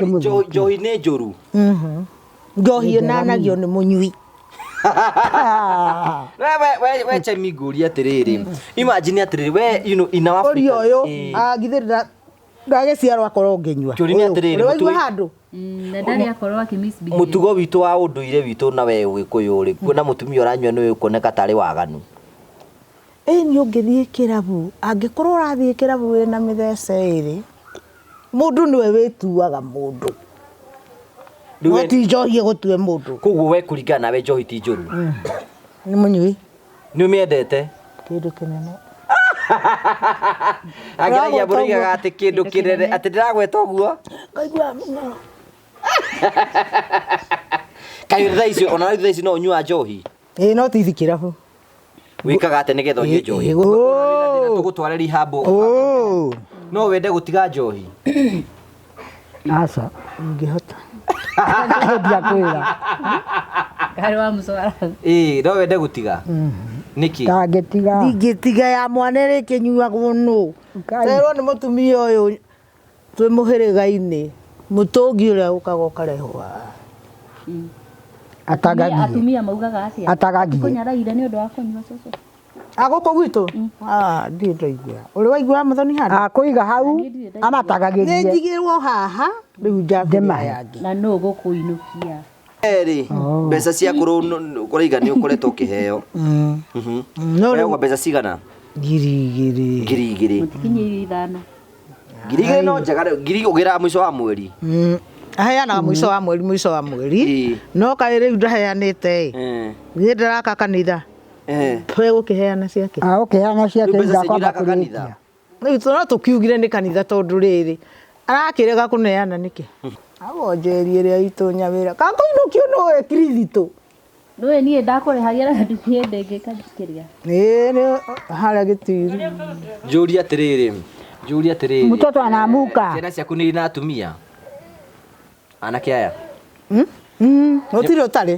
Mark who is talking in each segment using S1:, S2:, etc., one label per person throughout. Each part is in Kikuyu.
S1: Njohi nĩ njũru.
S2: Njohi ĩnanagio nĩ mũnyui.
S1: We chemi ngũrie atĩrĩrĩ, imagine atĩrĩrĩ, we you know in our
S2: Ũria
S1: Africa
S2: ũyũ, githĩ ndagĩciarwo akorwo ngĩnyua.
S1: Kĩũria nĩ atĩrĩrĩ,
S2: Ũrĩ waigua handũ?
S3: Na ndarĩ akorwo akĩ misbehave.
S1: Mũtugo witũ wa ũndũire witũ na we Ũgĩkũyũ rĩ, kuona mũtumia ũranyua nĩ ũkuoneka tarĩ waganu.
S2: Ĩĩ nĩ ũngĩthiĩ kĩrabu, angĩkorwo ũrathiĩ kĩrabu wĩna mĩthece ĩrĩ, mũndũ nĩwe wĩtuaga mũndũ.
S1: Rĩu
S2: No ti njohi ĩgũtue mũndũ.
S1: Koguo we kũringana nawe njohi ti njũru?
S2: Nĩ mũnyui.
S1: Nĩ ũmĩendete?
S2: Kĩndũ kĩnene.
S1: Angeragia
S2: Ndĩragweta
S1: mũroigaga
S2: ũguo.
S1: atĩ kĩndũ kĩnene, atĩ ndĩragweta ũguo?
S2: Ngaigua mũno.
S1: Kaĩ thaa icio, ona rĩu thaa ici no ũnyuaga njohi?
S2: Ĩĩ no ti kĩrabu.
S1: Wĩkaga atĩa nĩgetha ũnyue njohi? Tũgũtware rehab. No wende gũtiga njohi?
S4: Aca.
S2: Ingĩhota.
S4: Ndiakwĩra.
S3: Karĩ wa mũcwara.
S1: Ĩĩ no wende gũtiga? Nĩkĩ?
S4: Ndangĩtiga.
S2: Ndingĩtiga ya mwana ĩrĩa ĩkĩnyuagwo nũ. Terwo nĩ mũtumia ũyũ twĩ mũhĩrĩga-inĩ, mũtũngi ũrĩa ũkaga ũkarehwo haha.
S4: Atagagie.
S3: Atumia maugaga atĩa?
S4: Atagagie.
S3: Kũnyaraire nĩ ũndũ wa kũnyua cũcũ.
S2: Gũkũ gwitũ? Ndirĩ ndaigua. Ũrĩ waigua mũthoni handũ?
S4: Akũiga hau amatagagĩrie.
S2: Nĩ njigĩrwo haha rĩu njambĩrĩria yangĩ.
S3: Na nũ gũkũinũkia?
S1: Erĩ, mbeca cia kũraiga nĩ ũkoretwo ũkĩheo. Ũheagwo mbeca cigana?
S2: 2000.
S1: 2000.
S3: Mũtikinyĩirie 5.
S1: 2000 no njega rĩu, ngiri ũgĩraga mũico wa mweri.
S2: Aheanaga mũico wa mweri, mũico wa mweri. No kaĩ rĩu ndaheanĩte ĩ. Niĩ ndĩraka kanitha. Egũkĩheana ciake.
S4: Agũkĩheana ciake
S1: Rĩu mbeca cianyu
S4: igakwamba
S1: iraka kanitha?
S4: kũrĩkia.
S2: Rĩu no tũkiugire nĩ kanitha tondũ rĩrĩ arakĩrega kũneana nĩkĩ? Awonjerie ĩrĩa itũ nyawĩra. Kakũinũkio nĩwe Kirithitũ.
S3: Nĩũĩ niĩ ndakũrĩhagia na nduthiĩ ndĩngĩka kĩrĩa.
S2: Ĩĩ nĩ harĩa gĩtiri.
S1: Njũrie atĩrĩrĩ, njũrie atĩrĩrĩ.
S4: Mtoto anamuka.
S1: Ciana ciaku nĩ irĩ na atumia? Anake aya?
S2: Gũtirĩ ũtarĩ.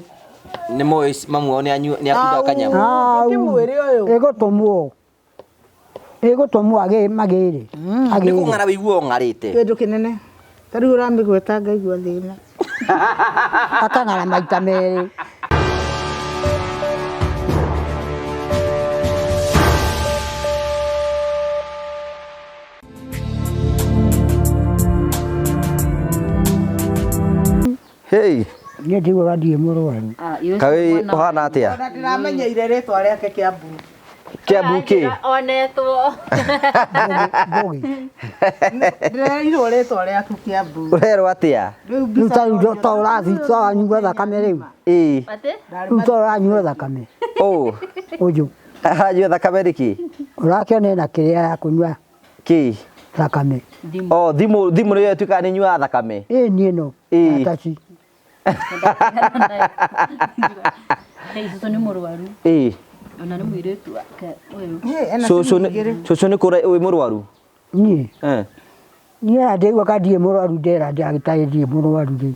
S1: Nĩ moĩ mamu wao nĩ akundaga kanyamũ?
S2: Ndũkĩmwĩre ũyũ.
S4: Ĩgũtũmwo. Ĩgũtũmwo magĩrĩ.
S1: Nĩ kũng'ara wĩiguaga ũng'arĩte.
S2: Kĩndũ kĩnene. Ta rĩu ũramĩgweta ngaigua thĩna.
S4: Akang'ara maita merĩ.
S1: Hey.
S4: Niĩ ndiguaga ndirĩ mũrwaru.
S1: Kaĩ ũhana atĩa?
S2: Ona ndĩramenyeire rĩtwa rĩake Kĩambu.
S1: Kĩambu kĩ?
S3: Onetwo.
S4: Mbũgĩ.
S2: Ndĩrerirwo rĩtwa rĩaku Kĩambu.
S1: Ũrerwo atĩa?
S4: Rĩu ta rĩu ta ũrathiĩ ta ũranyua thakame rĩu.
S1: Ĩĩ.
S3: Atĩ?
S4: Rĩu ta ũranyua thakame.
S1: Ũ.
S4: Ũyũ.
S1: Aranyua thakame nĩkĩ?
S4: Ũrakĩona ĩna kĩrĩa ya kũnyua.
S1: Kĩ?
S4: Thakame.
S1: Oh, thimũ thimũ nĩyo ĩtuĩkaga nĩ ĩnyuaga thakame.
S4: Ĩĩ niĩ no.
S1: Ĩĩ.
S4: Taci.
S3: Cũcũ nĩ mũrwaru.
S1: Ĩĩ.
S3: Ona nĩ mũirĩtu wake ũyũ.
S1: Cũcũ nĩ kũra wĩ mũrwaru?
S4: Niĩ. Niĩ ona ndĩiguaga ndirĩ mũrwaru ndera ndagĩtarĩ ndirĩ mũrwaru rĩ.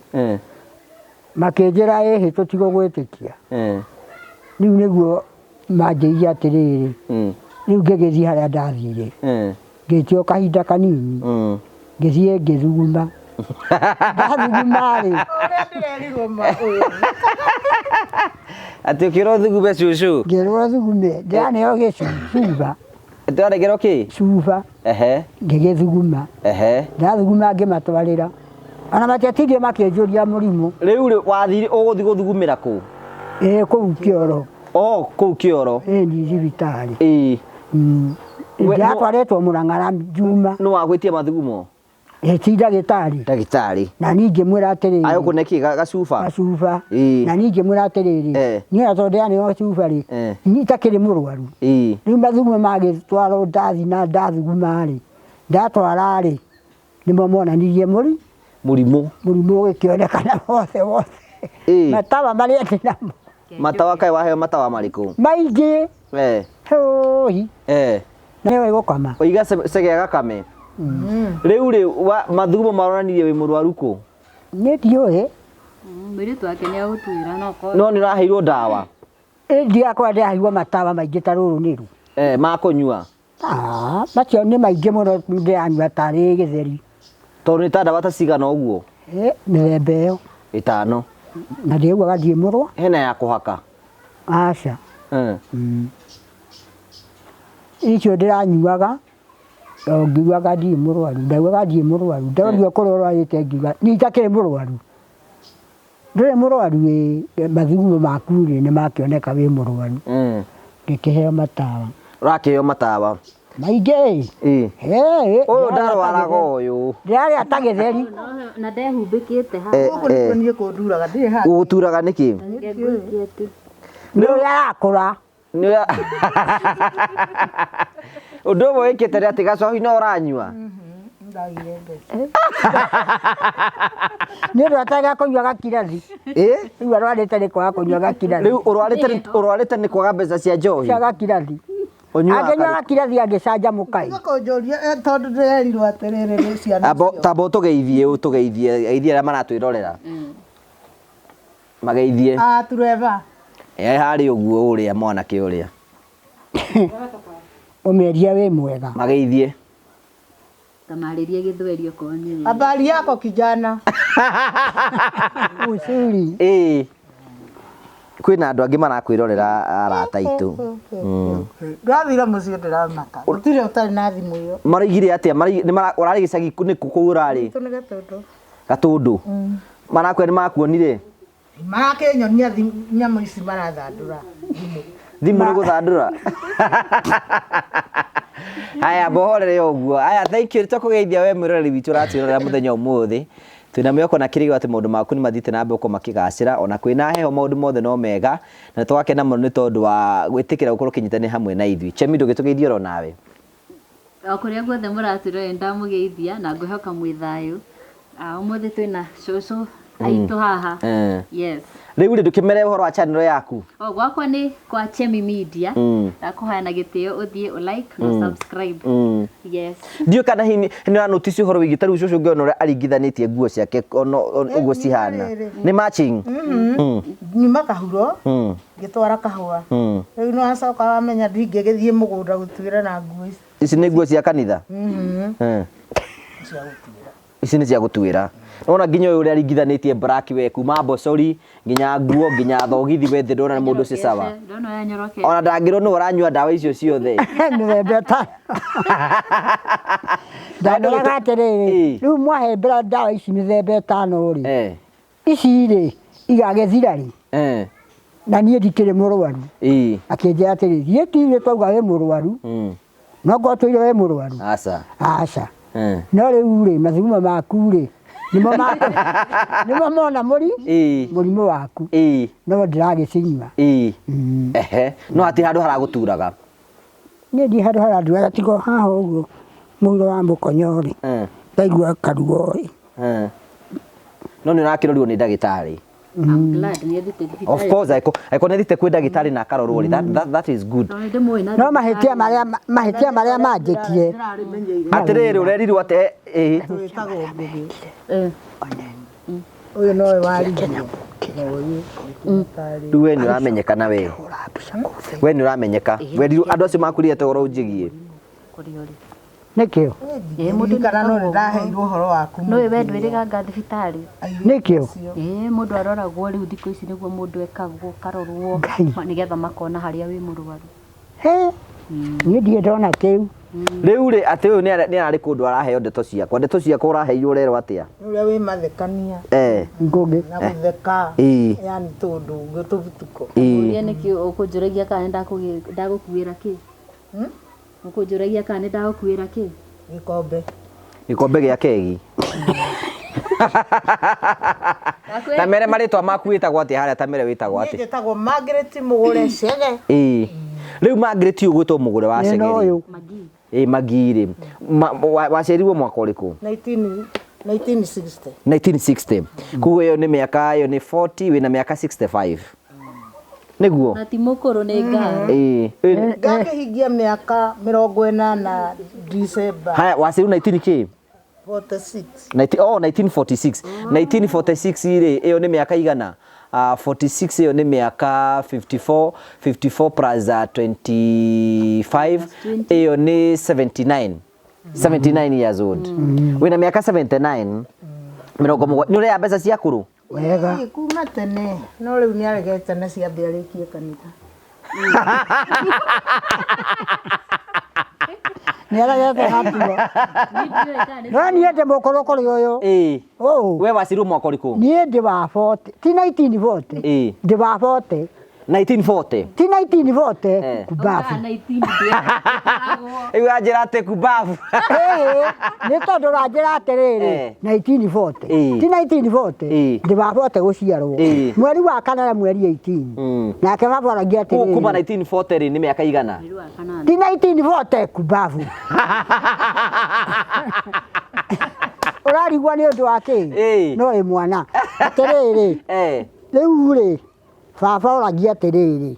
S4: Makĩnjĩra ĩhĩ tũtigũgwĩtĩkia. Rĩu nĩguo manjĩrire atĩrĩrĩ, rĩu ngĩgĩthiĩ harĩa ndathire. Ngĩtio kahinda kanini. Ngĩthiĩ ngĩthuguma. Ndathuguma rĩ.
S2: Ũrĩa ndĩrerirwo ma ũyũ.
S1: Atĩ ũkĩrwo ũthugume cũcũ?
S4: Ngĩrwo thugume, ndĩraneo gĩcuba.
S1: Ndĩraregerwo kĩ?
S4: Cuba. Ngĩgĩthuguma. Ndathuguma ngĩmatwarĩra. Ona matiatindire makĩnjũria mũrimũ.
S1: Rĩu rĩ wathire ũgũthiĩ gũthugumĩra kũ?
S4: Ĩĩ kũu kĩoro.
S1: Oh, kũu kĩoro.
S4: Ĩĩ ni thibitarĩ.
S1: Ĩĩ.
S4: Ndĩratwarĩtwo Mũrang'ara Juma.
S1: Nũ wagwĩtia mathugumo?
S4: Ĩĩ ti ndagĩtarĩ.
S1: Ndagĩtarĩ.
S4: Na niĩ ngĩmwĩra atĩrĩrĩ.
S1: Agũkũne kĩ gacuba?
S4: Gacuba.
S1: Ĩĩ.
S4: Na niĩ ngĩmwĩra atĩrĩrĩ. Niĩ ona tondũ ndĩraneo gacuba rĩ. Niĩ itakĩrĩ mũrwaru.
S1: Ĩĩ.
S4: Rĩu mathugumo magĩtwarwo ndathi na ndathuguma rĩ. Ndatwara rĩ. Nĩmo monanirie mũri.
S1: Mũrimũ.
S4: Mũrimũ ũgĩkĩonekana wothe wothe.
S1: Ĩĩ.
S4: Matawa marĩa ndĩ namo.
S1: Matawa kaĩ waheo matawa marĩkũ?
S4: Maingĩ. Hũi. Nĩwe gũkama.
S1: Oiga cege gakame. Rĩu rĩ mathugumo maronanirie wĩ mũrwaru kũ?
S4: Niĩ ndiũĩ.
S3: Mũirĩtu wake nĩ agũtuĩra no korwo.
S1: No nĩ ũraheirwo ndawa?
S4: Ĩĩ ndirakora ndĩraheirwo matawa maingĩ ta rũrũ nĩru.
S1: Ma kũnyua?
S4: Macio nĩ maingĩ mũno ndĩranyua tarĩ gĩtheri.
S1: Tondũ nĩ ta ndawa ta cigana ũguo?
S4: Mĩthemba ĩyo
S1: Ĩtano.
S4: Na ndiaiguaga ndiĩ mũrwa.
S1: Hena ya kũhaka?
S4: Aca. Icio ndĩranyuaga o ngiugaga ndirĩ mũrwaru, ndaiguaga ndirĩ mũrwaru, ndorio kũrĩa ũrwarĩte ngiuga niĩ itakĩrĩ mũrwaru. Ndũrĩ mũrwaru ĩ, mathugumo maku rĩ nĩmakĩoneka wĩ mũrwaru. Ngĩkĩheo matawa.
S1: Ũrakĩheo matawa?
S4: Maingĩ ĩ.
S1: Ũyũ ndarwaraga ũyũ.
S4: Ndĩrarĩa ta gĩtheri.
S3: Na ndehumbĩkĩte haha.
S2: Gũkũ nĩkuo niĩ kũnduraga, ndirĩ handũ.
S1: Gũgũturaga nĩkĩ?
S4: Nĩ ũrĩa arakũra.
S1: Ũndũ ũmwe wĩkĩte nĩ atĩ gacohi no ũranyua?
S2: Ndagire mbeca.
S4: Nĩ ũndũ atega kũnyua gakirathi. Rĩu arwarĩte nĩ kwaga kũnyua gakirathi.
S1: Rĩu ũrwarĩte nĩ kwaga mbeca cia njohi?
S4: Cia gakirathi.
S1: Ũnyuaga
S4: Angĩnyua
S1: karĩ-
S4: gakirathi angĩcanjamũka ĩ.
S2: Kũnjũria tondũ ndĩrerirwo atĩrĩrĩ nĩ ciana icio.
S1: Tamba ũtũgeithie, ũtũgeithie, geithie arĩa maratwĩrorera. Mageithie.
S2: Ah, tureva.
S1: Harĩ ũguo ũrĩa mwanake ũrĩa.
S4: Ũmerie wĩ mwega.
S1: Mageithie.
S3: Tamarĩrie gĩthweri okorwo nĩ.
S2: Habari yako kijana?
S4: Uzuri.
S1: Kwĩna andũ angĩ marakwĩrorera arata aitũ.
S2: Ndathire mũciĩ ndĩramaka. Gũtirĩ ũtarĩ na thimũ ĩyo.
S1: Maraigire atĩa? Ũrarĩ gĩcagi nĩ kũ kũu ũrarĩ?
S2: Tũ nĩ Gatũndũ.
S1: Gatũndũ. Marakwĩra nĩ makuonire?
S2: Marakĩnyonia nyamũ ici marathandũra thimũ.
S1: Thimũ nĩ gũthandũra? Haya, mbohorere ũguo. Haya, thank you. Tũkũgeithia we mwĩroreri witũ ũratwĩrorera mũthenya ũmũthĩ. Twĩna mwĩhoko na kĩrĩgĩrĩro atĩ maũndũ maku nĩ mathiĩte na mbere gũkorwo makĩgacĩra, ona kwĩna heho maũndũ mothe no mega, na tũgakena mũno nĩ tondũ wa gwĩtĩkĩra gũkorwo ũkĩnyitanĩra hamwe na ithuĩ. Chemi, ndũgĩtũgeithie oro nawe.
S3: O kũrĩa guothe mũratwĩrorera nĩndamũgeithia na ngwĩhoka mwĩ thayũ. Ũmũthĩ twĩna cũcũ aitũ haha. Yes.
S1: Rĩu rĩ, ndũkĩmere ũhoro wa channel yaku.
S3: O gwakwa nĩ kwa Chemi Media. Ndakũhoya na gĩtĩo ũthiĩ ũ like na subscribe. Yes.
S1: Ndiũĩ kana hihi nĩ ũra notice ũhoro wĩgiĩ ta rĩu cũcũ ngĩona ũrĩa aringithanĩtie nguo ciake ũguo cihana. Nĩ matching?
S2: Nyuma kahuro, ngĩtwara kahũa. Rĩu nĩ wacoka wamenya ndingĩgĩthiĩ mũgũnda gũtuĩra na nguo ici.
S1: Ici nĩ nguo cia kanitha?
S2: Cia gũtuĩra.
S1: Ici nĩ cia gũtuĩra. Nĩwona nginya ũyũ ũrĩa aringithanĩtie black we kuma mbocori nginya nguo nginya thogithi we thĩ ndona mũndũ ũcio sawa.
S3: Ndona ũrĩa anyorokete.
S1: Ona ndangĩrwo nũ ũranyua ndawa icio ciothe.
S4: Mĩthemba ĩtano. Ndandoraga atĩrĩrĩ, rĩu mwahembera ndawa ici mĩthemba ĩtano rĩ, ici rĩ igagĩthira rĩ? Na niĩ ndikĩrĩ mũrwaru. Akĩnjĩra atĩrĩ, thiĩ tirĩ twauga wĩ mũrwaru. No ngorwo tũire wĩ mũrwaru.
S1: Aca.
S4: Aca. No rĩu rĩ, mathugumo maku rĩ, nĩmo mona mũrimũ waku. No ndĩragĩcinyua.
S1: No hatirĩ handũ haragũturaga?
S4: Niĩ ndirĩ handũ haranduraga tiga o haha ũguo mũhuro wa mũkonyo rĩ, ndaigua karuo rĩ.
S1: No nĩ ũrakĩrorirwo nĩ ndagĩtarĩ?
S3: I'm glad nĩ athiĩte thibitarĩ.
S1: Of course, aiko nĩ athiĩte kwĩ ndagĩtarĩ na akarorwo rĩ, that is good.
S3: Tondũ nĩndĩmũĩ na
S4: No mahĩtia marĩa manjĩkire.
S1: Atĩrĩrĩ, ũrerirwo atĩ,
S2: Twĩtagwo Ngũgĩ. Ũyũ nowe waririe.
S1: Rĩu we nĩ ũramenyeka na we. We nĩ ũramenyeka. Werirwo andũ acio makwĩrire atĩ ũhoro ũnjĩgiĩ.
S4: Nĩkĩo?
S3: Mũndũ
S2: Kana no nĩndaheirwo ũhoro waku.
S3: Nĩũĩ we ndwĩrĩganga thibitarĩ?
S4: Nĩkĩo?
S3: Mũndũ aroragwo rĩu thikũ ici nĩguo mũndũ ekagwo, ũkarorwo nĩgetha makona harĩa wĩ mũrwaru.
S4: Niĩ ndirĩ ndona kĩu.
S1: Rĩu rĩ, atĩ ũyũ nĩ ararĩ kũndũ araheo ndeto ciakwa. Ndeto ciakwa ũraheirwo ũrerwo atĩa?
S2: Nĩ ũrĩa wĩ mathekania.
S4: Ngũgĩ.
S2: Na gũtheka. Yani tũndũ ũguo tũbutuko.
S3: Ũria nĩkĩ ũkũnjũragia kana ndagũkuĩra kĩ? Ũkũnjũragia kana nĩndagũkuĩra kĩ?
S2: Gĩkombe.
S1: Gĩkombe gĩa kegi. Ta mere marĩtwa maku wĩtagwo atĩa harĩa, ta mere wĩtagwo atĩa?
S2: Niĩ njĩtagwo Margaret Mũgũre Chege.
S1: Rĩu Margaret ũgwĩtwo Mũgũre wa Chege rĩ.
S3: Magi.
S1: Magi rĩ. Waciarirwo mwaka ũrĩkũ?
S2: 1960.
S1: 1960. Koguo ĩyo nĩ mĩaka, ĩyo nĩ 40, wĩna mĩaka 65. Nĩguo?
S3: Na ti mũkũrũ nĩ ngari.
S2: Ngakĩhingia mĩaka mĩrongo ĩnana December.
S1: Haya, waciarirwo 19 kĩ?
S2: 46.
S1: Oh, 1946. 1946 rĩ, ĩyo nĩ mĩaka igana? 46 ĩyo nĩ mĩaka 54, 54 plus 25, ĩyo nĩ 79. 79 years old. Wĩna mĩaka 79. 70 nĩ ũrĩa mbeca cia kũrũ
S4: Wega.
S2: Ĩĩ, kuma tene no rĩu nĩ aregete na ciambe arĩkie kanitha.
S4: Nĩ aregete natuo. No niĩ ndĩ mũkũrũ kũrĩ ũyũ.
S1: Ĩĩ.
S4: Ũũ.
S1: We waciarirwo mwaka ũrĩkũ?
S4: Niĩ ndĩ wa 40. Ti 1940.
S1: Ĩĩ.
S4: Ndĩ wa 40.
S1: 1940.
S4: Ti 1940.
S1: Eh.
S4: Kumbabu.
S1: Rĩu anjĩra atĩ kumbabu.
S4: Ĩĩ, nĩ tondũ ũranjĩra atĩrĩrĩ
S1: Eh.
S4: 1940.
S1: Ĩĩ.
S4: Ti 1940.
S1: Ĩĩ.
S4: Ndĩ wa 40 gũciarwo.
S1: Ĩĩ.
S4: Mweri wa kanana mweri 18. Nake baba aragia
S1: Kũu kuma
S4: atĩrĩrĩ.
S1: 1940 rĩ nĩ mĩaka igana?
S4: Ti 1940 kumbabu. Ũrarigwo nĩ ũndũ wa kĩ?
S1: Ĩĩ.
S4: No ĩ mwana. Atĩrĩrĩ.
S1: Eh.
S4: Rĩu rĩ, baba oragia atĩrĩrĩ,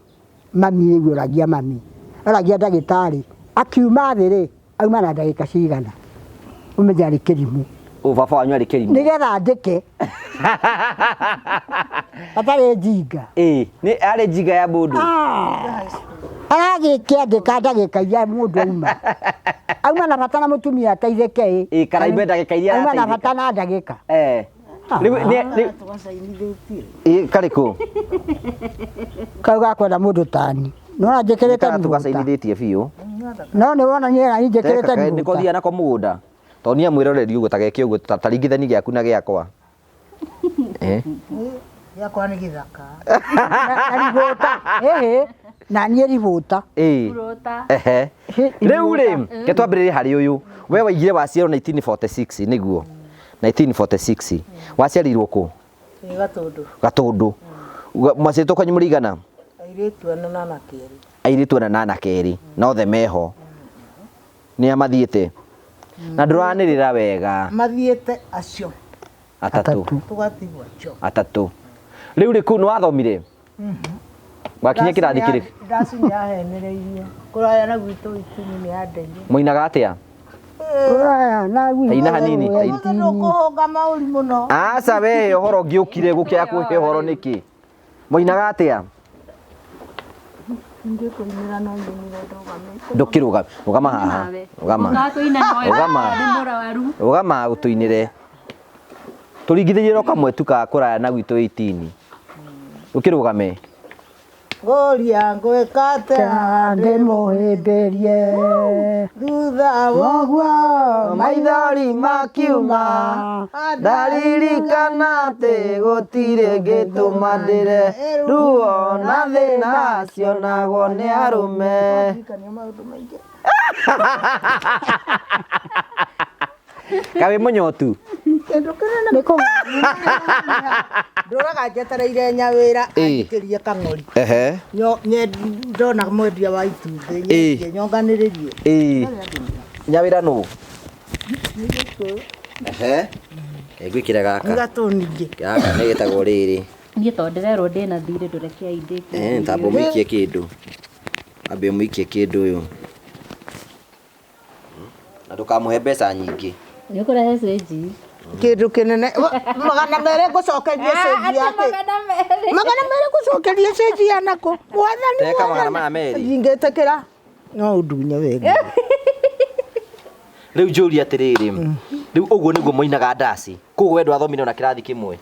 S4: mami rĩu oragia mami, oragia ndagĩtarĩ, akiuma thĩ rĩ, auma na ndagĩka cigana? Ũmenye arĩ kĩrimũ.
S1: Ũ baba wanyu arĩ kĩrimũ.
S4: Nĩgetha andĩke. Atarĩ njinga.
S1: Ĩĩ, nĩ arĩ njinga ya mũndũ.
S4: Aragĩkĩandĩka ndagĩka iria mũndũ auma. Auma na bata na mũtumia ateithĩke ĩ.
S1: Ĩĩ, kana aime ndagĩka iria
S4: Auma na
S1: arateithĩka.
S4: bata na ndagĩka.
S1: Eh. Rĩu nĩ rĩu
S2: Tũgacainithĩtie.
S1: ĩĩ karĩkũ?
S4: Kau gakwenda mũndũ tani. Nĩwona njĩkĩrĩte
S1: Kana
S4: ribũta.
S1: tũgacainithĩtie biũ.
S4: No nĩwona niĩ nani njĩkĩrĩte
S1: Nĩko
S4: ribũta.
S1: thiaga nako mũgũnda. Tondũ niĩ mwĩroreri ũguo ta geke ũguo ta ringithani gĩaku na gĩakwa. Eh.
S2: Gĩakwa nĩ gĩthaka.
S4: Na ribũta. Ĩhĩ. Na niĩ ribũta.
S1: Ĩĩ. Ehe. Rĩu rĩ, ke twambĩrĩrie harĩ ũyũ. We waigire waciarwo 1946 nĩguo. 1946. Waciarĩirwo kũ?
S2: Nĩ Gatũndũ.
S1: Gatũndũ. Mwaciarĩtwo kwanyu mũrĩ igana?
S2: Airĩtu ana na anake erĩ.
S1: Airĩtu ana na anake erĩ. Na othe meho. Nĩ a mathiĩte? Na ndũranĩrĩra wega.
S2: Mathiĩte acio.
S1: Atatũ.
S2: Tũgatigwo acio.
S1: Atatũ. Rĩu rĩ kũu nĩ wathomire? Wakinya kĩrathi kĩrĩkũ?
S2: Ndaci nĩ yahenereirie. Kũraya na gwitũ itini nĩ yandeire.
S1: Mũinaga atĩa?
S4: Kũraya na gwitũ.
S1: Taina hanini.
S2: Ũmũthĩ ndũkũhũnga maũri mũno.
S1: Aca we ũhoro ngĩũkire gũkĩaga kũhe ũhoro nĩkĩ? Mũinaga atĩa?
S2: Ingĩkũinĩra no nyinire ndũgamĩte.
S1: Ndũkĩrũgama. Rũgama haha. Rũgama. Rũgama. Rũgama ũtũinĩre. Tũringithĩrie ro kamwe tu ka kũraya na gwitũ 18. Ũkĩrũgame.
S2: Ngũria ngwĩka atĩa
S4: ndĩmũhĩmbĩrie.
S2: Thutha
S4: woguo
S1: maithori makiuma ndaririkana atĩ gũtirĩ ngĩtũma ndĩre ruo na thĩna cionagwo nĩ arũme.
S2: Maũndũ maingĩ.
S1: Kaĩ wĩ mũnyotu?
S2: Kĩndũ kĩnene ndũraga njetereire nyawĩra anjikĩrie kang'ori.
S1: Ehe.
S2: Ndona mwendia wa itumbĩ nyendie nyonganĩrĩrie.
S1: Ĩĩ. Nyawĩra nũ? Ehe. Ngwĩkĩre gaka.
S2: Nĩ gatũningĩ.
S1: Gaka nĩ gĩtagwo rĩrĩ.
S3: Niĩ tondũ ndĩrerwo ndĩna thirĩ ndũrekei ndĩkie.
S1: Eh, tamba ũmũikie kĩndũ. Ambe ũmũikie kĩndũ ũyũ. Na ndũkamũhe mbeca nyingĩ.
S3: Nĩ ũkũrehe cĩnji.
S2: Kĩndũ kĩnene 200 ngũcokeria cĩnji yake. 200 ngũcokeria cĩnji ya nakũ. Mwathani.
S1: Teka 200.
S2: Ingĩtĩkĩra no ũndunye wega.
S1: Rĩu njũrie atĩrĩrĩ, rĩu ũguo nĩguo mũinaga ndaci. Koguo we ndwathomire ona kĩrathi kĩmwe?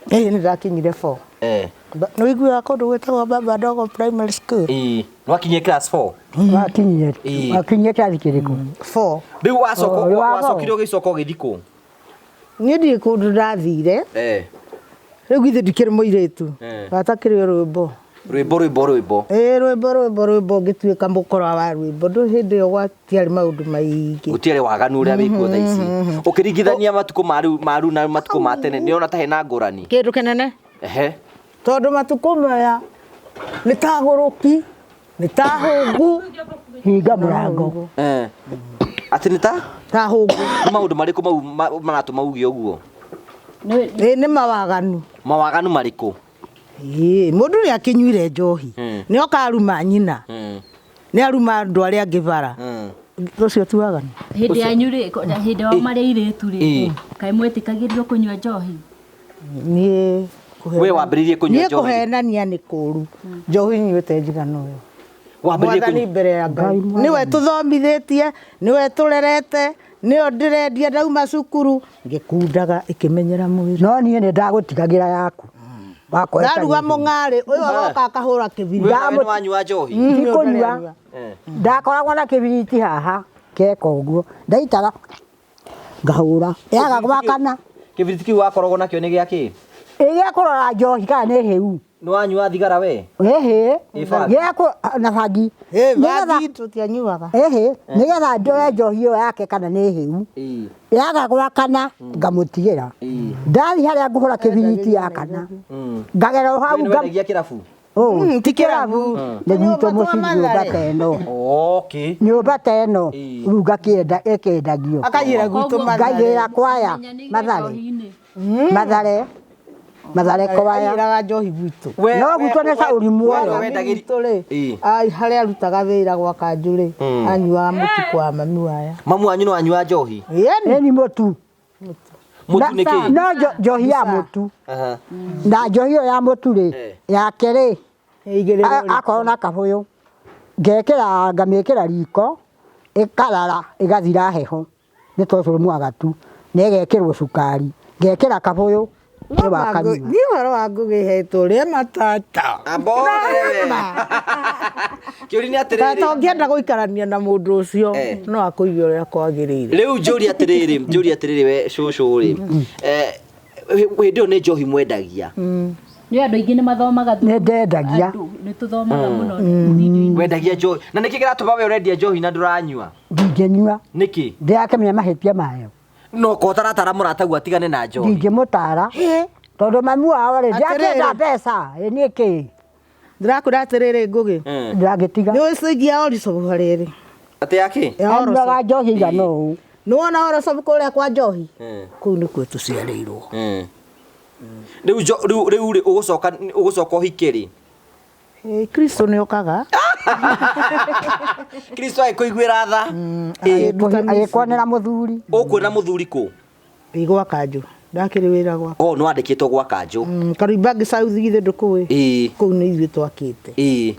S2: Ĩĩ nĩ ndakinyire 4.
S1: Eh.
S2: Nĩ ũiguaga kũndũ gwĩtagwo Baba Ndogo Primary School?
S1: Ĩĩ. Nĩwakinyire class 4?
S4: Wakinyire. Wakinyire kĩrathi kĩrĩkũ?
S2: 4.
S1: Rĩu wacokire ũgĩcoka ũgĩthiĩ kũ?
S2: Niĩ ndirĩ kũndũ ndathire.
S1: Eh.
S2: Rĩu githĩ ndikĩrĩ mũirĩtu.
S1: Eh.
S2: Gatakĩrĩ o rwĩmbo.
S1: Rwĩmbo rwĩmbo rwĩmbo.
S2: Ĩĩ rwĩmbo rwĩmbo rwĩmbo ngĩtuĩka mũkora wa rwĩmbo. Ndũ hĩndĩ ĩyo gwatiarĩ maũndũ maingĩ.
S1: Gũtiarĩ waganu ũrĩa wĩkuo thaa ici. Ũkĩringithania matukũ ma rĩu na matukũ ma tene nĩ ũrona ta hena ngũrani?
S2: Kĩndũ kĩnene.
S1: Ehe.
S2: Tondũ matukũ maya nĩ ta gũrũki, nĩ ta hũngũ.
S4: Hinga mũrango.
S1: Eh. Atĩ nĩ ta?
S2: Ta hũngũ.
S1: Nĩ maũndũ marĩkũ mau maratũma uge ũguo?
S2: Ĩĩ nĩ mawaganu.
S1: Mawaganu marĩkũ?
S2: Ĩĩ mũndũ nĩ akĩnyuire njohi. Nĩ oka aruma nyina. Nĩ aruma andũ arĩa angĩ bara. Ũcio ti waganu.
S3: Hĩndĩ yanyu rĩ, hĩndĩ wa marĩ airĩtu rĩ, kaĩ mwetĩkagĩrio kũnyua njohi?
S2: Niĩ
S1: We wambĩrĩirie kũnyua njohi?
S2: Niĩ kũhenania nĩ kũũru. Njohi nyuĩte njigana ũyũ.
S1: Wambĩrĩirie
S2: Mwathani mbere ya Ngai. Nĩwe tũthomithĩtie, nĩwe tũrerete, Nĩyo ndĩrendia ndauma cukuru ngĩkundaga ĩkĩmenyera mwĩrĩ.
S4: No niĩ nĩ ndagũtigagĩra yaku.
S2: Ndaruga mũng'arĩ ũyũ agoka akahũra kĩbiriti.
S1: Wewe nĩ wanyua njohi?
S4: Ti kũnyua. Ndakoragwo na kĩbiriti haha keka ũguo ndaitaga ngahũra yaga gwakana.
S1: Kĩbiriti kĩu wakoragwo nakĩo nĩ gĩa kĩ?
S4: Ĩ gĩa kũrora njohi kana nĩ hĩu.
S1: Nĩ wanyua thigara we?
S4: Ĩhĩ.
S1: Ĩ bangi?
S4: Gĩa kũ na bangi.
S2: Ĩ
S4: Nĩgetha
S2: bangi tũtianyuaga.
S4: ĩhĩ nĩgetha ndore njohi ĩyo yake kana nĩ hĩu.
S1: Ĩ.
S4: Yaga gwakana ngamũtigĩra.
S1: Ĩ.
S4: Ndathiĩ harĩa ngũhũra kĩbiriti yakana ngagera o hau
S1: Nĩ wendagia kĩrabu?
S4: Ti kĩrabu nĩ gwitũ mũciĩ nyũmba ta ĩno.
S1: Okay.
S4: Nyũmba ta ĩno
S1: Ĩ.
S4: rĩu ngakĩenda ĩkĩendagio.
S2: Akaiyĩra gwitũ Mathare.
S4: Ngaigĩra kwaya Mathare. Mathare. Mathare kwaya.
S2: Aiyĩraga njohi gwitũ.
S4: No gwitũ nĩ caũri muoyo.
S1: Wendagĩri-
S2: Gwitũ rĩ,
S1: Ĩ.
S2: harĩa arutaga wĩra gwa kanjũ rĩ, anyuaga mũtu kwa mami waya.
S1: Mamu wanyu nĩ wanyua njohi?
S2: Ĩni.
S4: Ĩni mũtu.
S1: Mũtu nĩ kĩ?
S4: No njohi ya mũtu.
S1: Aha.
S4: Na njohi ĩyo ya mũtu rĩ, yake rĩ,
S2: Ĩigĩrĩrwo
S4: akorwo na kabũyũ ngekĩra ngamĩkĩra riko ĩkarara ĩgathira heho nĩ tondũ mwagatu na ĩgekĩrwo cukari ngekĩra kabũyũ nĩ wakanyua.
S2: Niĩ ũhoro wa ngũgĩ hetwo ũrĩa matata.
S1: Ambore we. Kĩũria nĩ atĩrĩrĩ.
S2: Tata ũngĩenda gũikarania na mũndũ ũcio no akũige ũrĩa kwagĩrĩire.
S1: Rĩu njũria atĩrĩrĩ, njũria atĩrĩrĩ we cũcũ rĩ. Hĩndĩ ĩyo nĩ njohi mwendagia.
S3: Nĩ andũ aingĩ nĩ mathomaga
S4: Nĩ ndendagia.
S3: Andũ nĩ tũthomaga mũno video-inĩ.
S1: Wendagia njohi. Na nĩkĩ kĩratũma we ũrendia njohi na ndũranyua?
S4: Ndingĩnyua.
S1: Nĩkĩ?
S4: Ndĩrakĩmenya mahĩtia mayo.
S1: No ko taratara mũrataguo atigane na njohi.
S4: Ndingĩmũtara. Tondũ mami wao rĩ ndakĩenda mbeca ĩ niĩ kĩ?
S2: Ndĩrakwĩra atĩrĩrĩ Ngũgĩ.
S4: Ndangĩtiga.
S2: Nĩ ũĩ ciringi ya Orisobu harĩa ĩrĩ?
S1: Atĩ ya kĩ?
S2: Ya Orisobu.
S4: Anyuaga njohi igana ũũ.
S2: Nĩ wona Orisobu kũrĩa kwa njohi? Kũu nĩkuo tũciarĩirwo.
S1: Rĩu rĩu rĩ ũgũcoka ũgũcoka ũhike rĩ?
S2: Kristo nĩ okaga.
S1: Kristo agĩkũiguĩra tha.
S4: Agĩkuonera mũthuri.
S1: Ũkuona mũthuri kũ?
S2: Ĩ gwa kanjũ. Ndakĩrĩ wĩra gwa.
S1: Oh, nĩ wandĩkĩtwo gwa kanjũ.
S2: Karũimbangi South githĩ ndũkũĩ?
S1: Ĩ.
S2: Kũu nĩ ithuĩ twakĩte.
S1: Ĩ.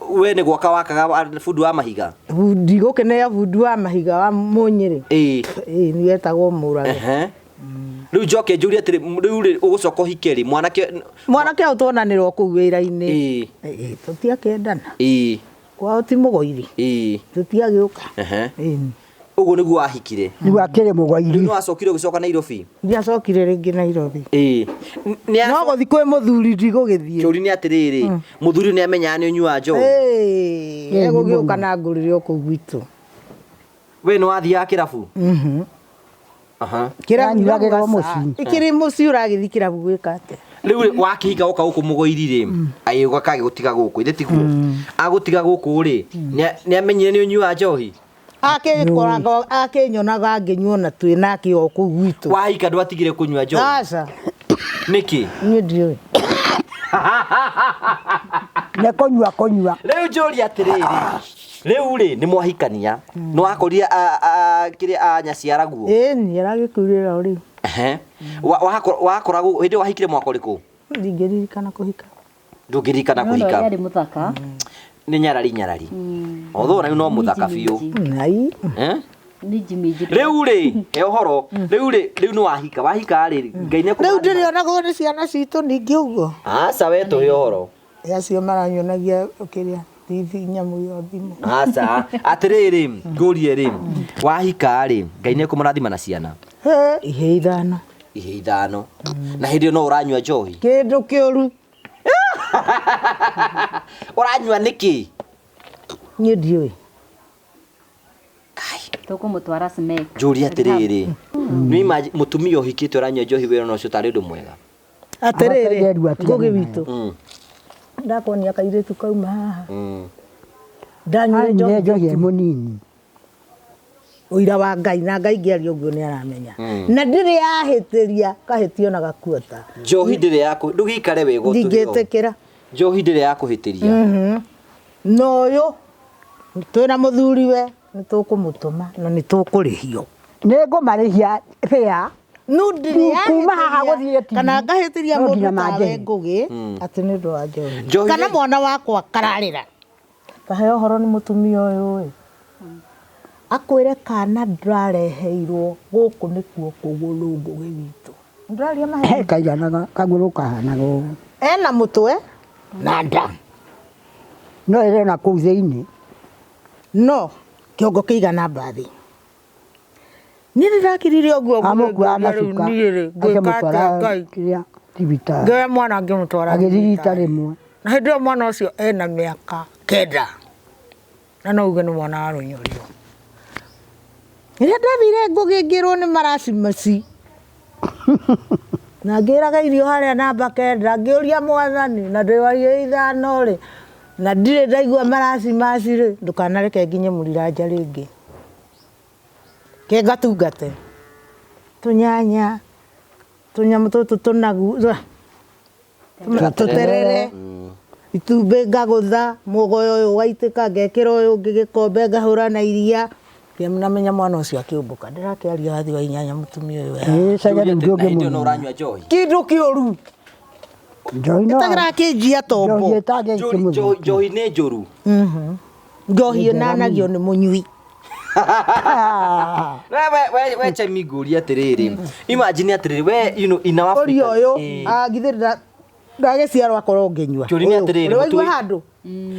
S1: We nĩ gwaka wakaga bundi wa mahiga?
S2: Bundi gũkĩ nĩ bundi wa mahiga wa Mũnyĩrĩ.
S1: Ĩ.
S2: Ĩ nĩ wetagwo Mũrage.
S1: Rĩu njoke njũrie atĩrĩ, rĩu rĩ ũgũcoka ũhike rĩ mwanake
S2: Mwanake ũyũ tuonanĩrwo kũu wĩra-inĩ.
S1: Ĩ.
S2: Ĩ tũtiakĩendana.
S1: Ĩ.
S2: Kwao ti mũgoiri.
S1: Ĩ.
S2: Tũtiagĩũka. Ĩni.
S1: Ũguo nĩguo wahikire.
S4: Rĩu akĩrĩ mũgoiri.
S1: Rĩu nĩ wacokire ũgĩcoka Nairobi?
S2: Ndiacokire rĩngĩ Nairobi.
S1: Ĩ.
S2: No gũthiĩ kwĩ mũthuri ndigũgĩthiĩ.
S1: Kĩũria nĩ atĩrĩrĩ, mũthuri nĩ amenyaga nĩ ũnyuaga njohi?
S2: Ĩ, egũgĩũka na ngũrĩre o kũu gwitũ.
S1: We nĩ wathiaga kĩrabu? Aha.
S2: Kĩrabu
S4: Anyuagĩrwo mũciĩ.
S2: Ĩkĩrĩ mũciĩ ũragĩthiĩ kĩrabu gwĩka atĩa?
S1: Rĩu rĩ wakĩhika woka gũkũ mũgoiri rĩ, agĩũka agĩgũtiga gũkũ, ithe tiguo? Agũtiga gũkũ rĩ, nĩ amenyire nĩ ũnyuaga njohi?
S2: Akĩkoraga akĩnyonaga ngĩnyua na twĩ nake o kũu gwitũ.
S1: Wahika ndwatigire kũnyua njohi?
S2: Aca.
S1: Nĩkĩ?
S2: Niĩ ndiũĩ.
S4: Nĩ kũnyua kũnyua.
S1: Rĩu njũria atĩrĩrĩ, rĩu rĩ nĩ mwahikania, nĩ wakorire kĩrĩa nyaciaraguo?
S2: Ĩni aragĩkuĩrĩra o rĩu.
S1: Wakoragwo hĩndĩ ĩyo wahikire mwaka ũrĩkũ?
S2: Ndingĩririkana kũhika.
S1: Ndũngĩririkana
S3: No
S1: kũhika.
S3: arĩ mũthaka.
S1: Nĩ nyarari nyarari. Although rĩu no mũthaka biũ.
S2: Nai.
S3: Nĩ njimi.
S1: Rĩu rĩ, he ũhoro, rĩu rĩ, rĩu nĩ wahika, wahika rĩ, Ngai nĩ
S2: Rĩu ndĩrĩonagwo nĩ ciana citũ ningĩ ũguo.
S1: Aca we tũhe ũhoro.
S2: Acio maranyonagia kĩrĩa TV nyamũ ĩyo thimũ.
S1: Aca, atĩrĩrĩ, ngũrie rĩ, wahika rĩ, Ngai nĩ ekũmũrathima na ciana?
S2: Ihĩĩ ithano.
S1: Ihĩĩ ithano. Na hĩndĩ ĩyo no ũranyua njohi?
S2: Kĩndũ kĩũru.
S1: Ũranyua nĩkĩ?
S2: Niĩ ndiũĩ.
S3: Tũkũmũtwara Smek.
S1: Njũrie atĩrĩrĩ, nĩ imagine mũtumia ũhikĩte ũranyua njohi wĩra na ũcio tarĩ ũndũ mwega?
S2: Atĩrĩrĩ, Ngũgĩ witũ. Ndakuonia kairĩtu kauma haha. Ndanyuire
S4: njohi ĩ mũnini.
S2: Ũira wa Ngai na Ngai ngĩaria ũguo nĩ aramenya. Na ndirĩ yahĩtĩria kahĩtio na gakuota.
S1: Njohi ndĩrĩ ya ndũgĩikare wega ũtũrĩre.
S2: Ndingĩtĩkĩra.
S1: Njohi ndĩrĩ ya kũhĩtĩria.
S2: Na ũyũ twĩna mũthuriwe nĩ tũkũmũtũma na nĩ tũkũrĩhio.
S4: Nĩ ngũmarĩhia fare.
S2: No ndĩrĩ
S4: Kuma haha gũthiĩ TV.
S2: Kana ngahĩtĩria
S4: No
S2: mũndũ
S4: nginya
S2: tawe
S4: manjĩhe.
S2: Ngũgĩ atĩ nĩ ũndũ wa njohi.
S1: Njohi
S2: Kana
S1: nĩ-
S2: mwana wakwa kararĩra. Kaheo ũhoro nĩ mũtumia ũyũ ĩ. Akwĩre kana ndĩrareheirwo gũkũ nĩkuo kũgũrũ Ngũgĩ witũ. Ndĩraria maheni.
S4: Kaiganaga kagũrũ kahanaga ũguo.
S2: Ena mũtwe na nda.
S4: No ĩrĩ ona kũu thĩinĩ.
S2: No kĩongo kĩigana mbathi. Niĩ nĩndakirire ũguo
S4: Amũkuaga na
S2: rĩu
S4: cuka.
S2: niĩ rĩ ngwĩka
S4: Akĩmũtwara
S2: atĩa Ngai.
S4: kĩrĩa thibitarĩ.
S2: Ngĩoya mwana ngĩmũtwara
S4: Agĩthiĩ rita
S2: thibitarĩ.
S4: rĩmwe.
S2: Na hĩndĩ ĩyo mwana ũcio ena mĩaka 9. Na no uge nĩ mwana wa rũnyorio. Rĩrĩa ndathire Ngũgĩ ngĩrwo nĩ maracimaci. Na ngĩraga irio harĩa namba 9 ngĩũria mwathani na ndĩ wa irio 5 rĩ na ndirĩ ndaigua maracimaci rĩ ndũkanareke nginye mũriranja rĩngĩ. Ke ngatungate. Tũnyanya, tũnyamũ tũtũ tũnagu, tũterere, itumbĩ ngagũtha, mũgoyo ũyũ ũgaitĩka, ngekĩra ũyũ ũngĩ gĩkombe ngahũra na iria. Namenya mwana ũcio akĩũmbũka. Ndĩrakĩaria wathi wa 8 mũtumia ũyũ.
S4: Ĩĩ cege rĩu
S1: Na hĩndĩ ĩyo no
S4: ndũngĩmũnina.
S1: ũranyua njohi.
S2: Kĩndũ kĩũru.
S4: Njohi no
S2: Ĩtagĩrakĩnjia tombo.
S4: njohi ĩtangĩkĩmũthũkia.
S1: Njohi nĩ njũru.
S2: Njohi ĩnanagio nĩ mũnyui.
S1: We chemi ngũrie atĩrĩrĩ. Imagine atĩrĩrĩ we you know in our
S2: Ũria
S1: Africa.
S2: ũyũ githĩ ndagĩciarwo akorwo ngĩnyua.
S1: Kĩũria nĩ atĩrĩrĩ,
S2: Ũrĩ waigua
S1: mũtui-
S2: handũ?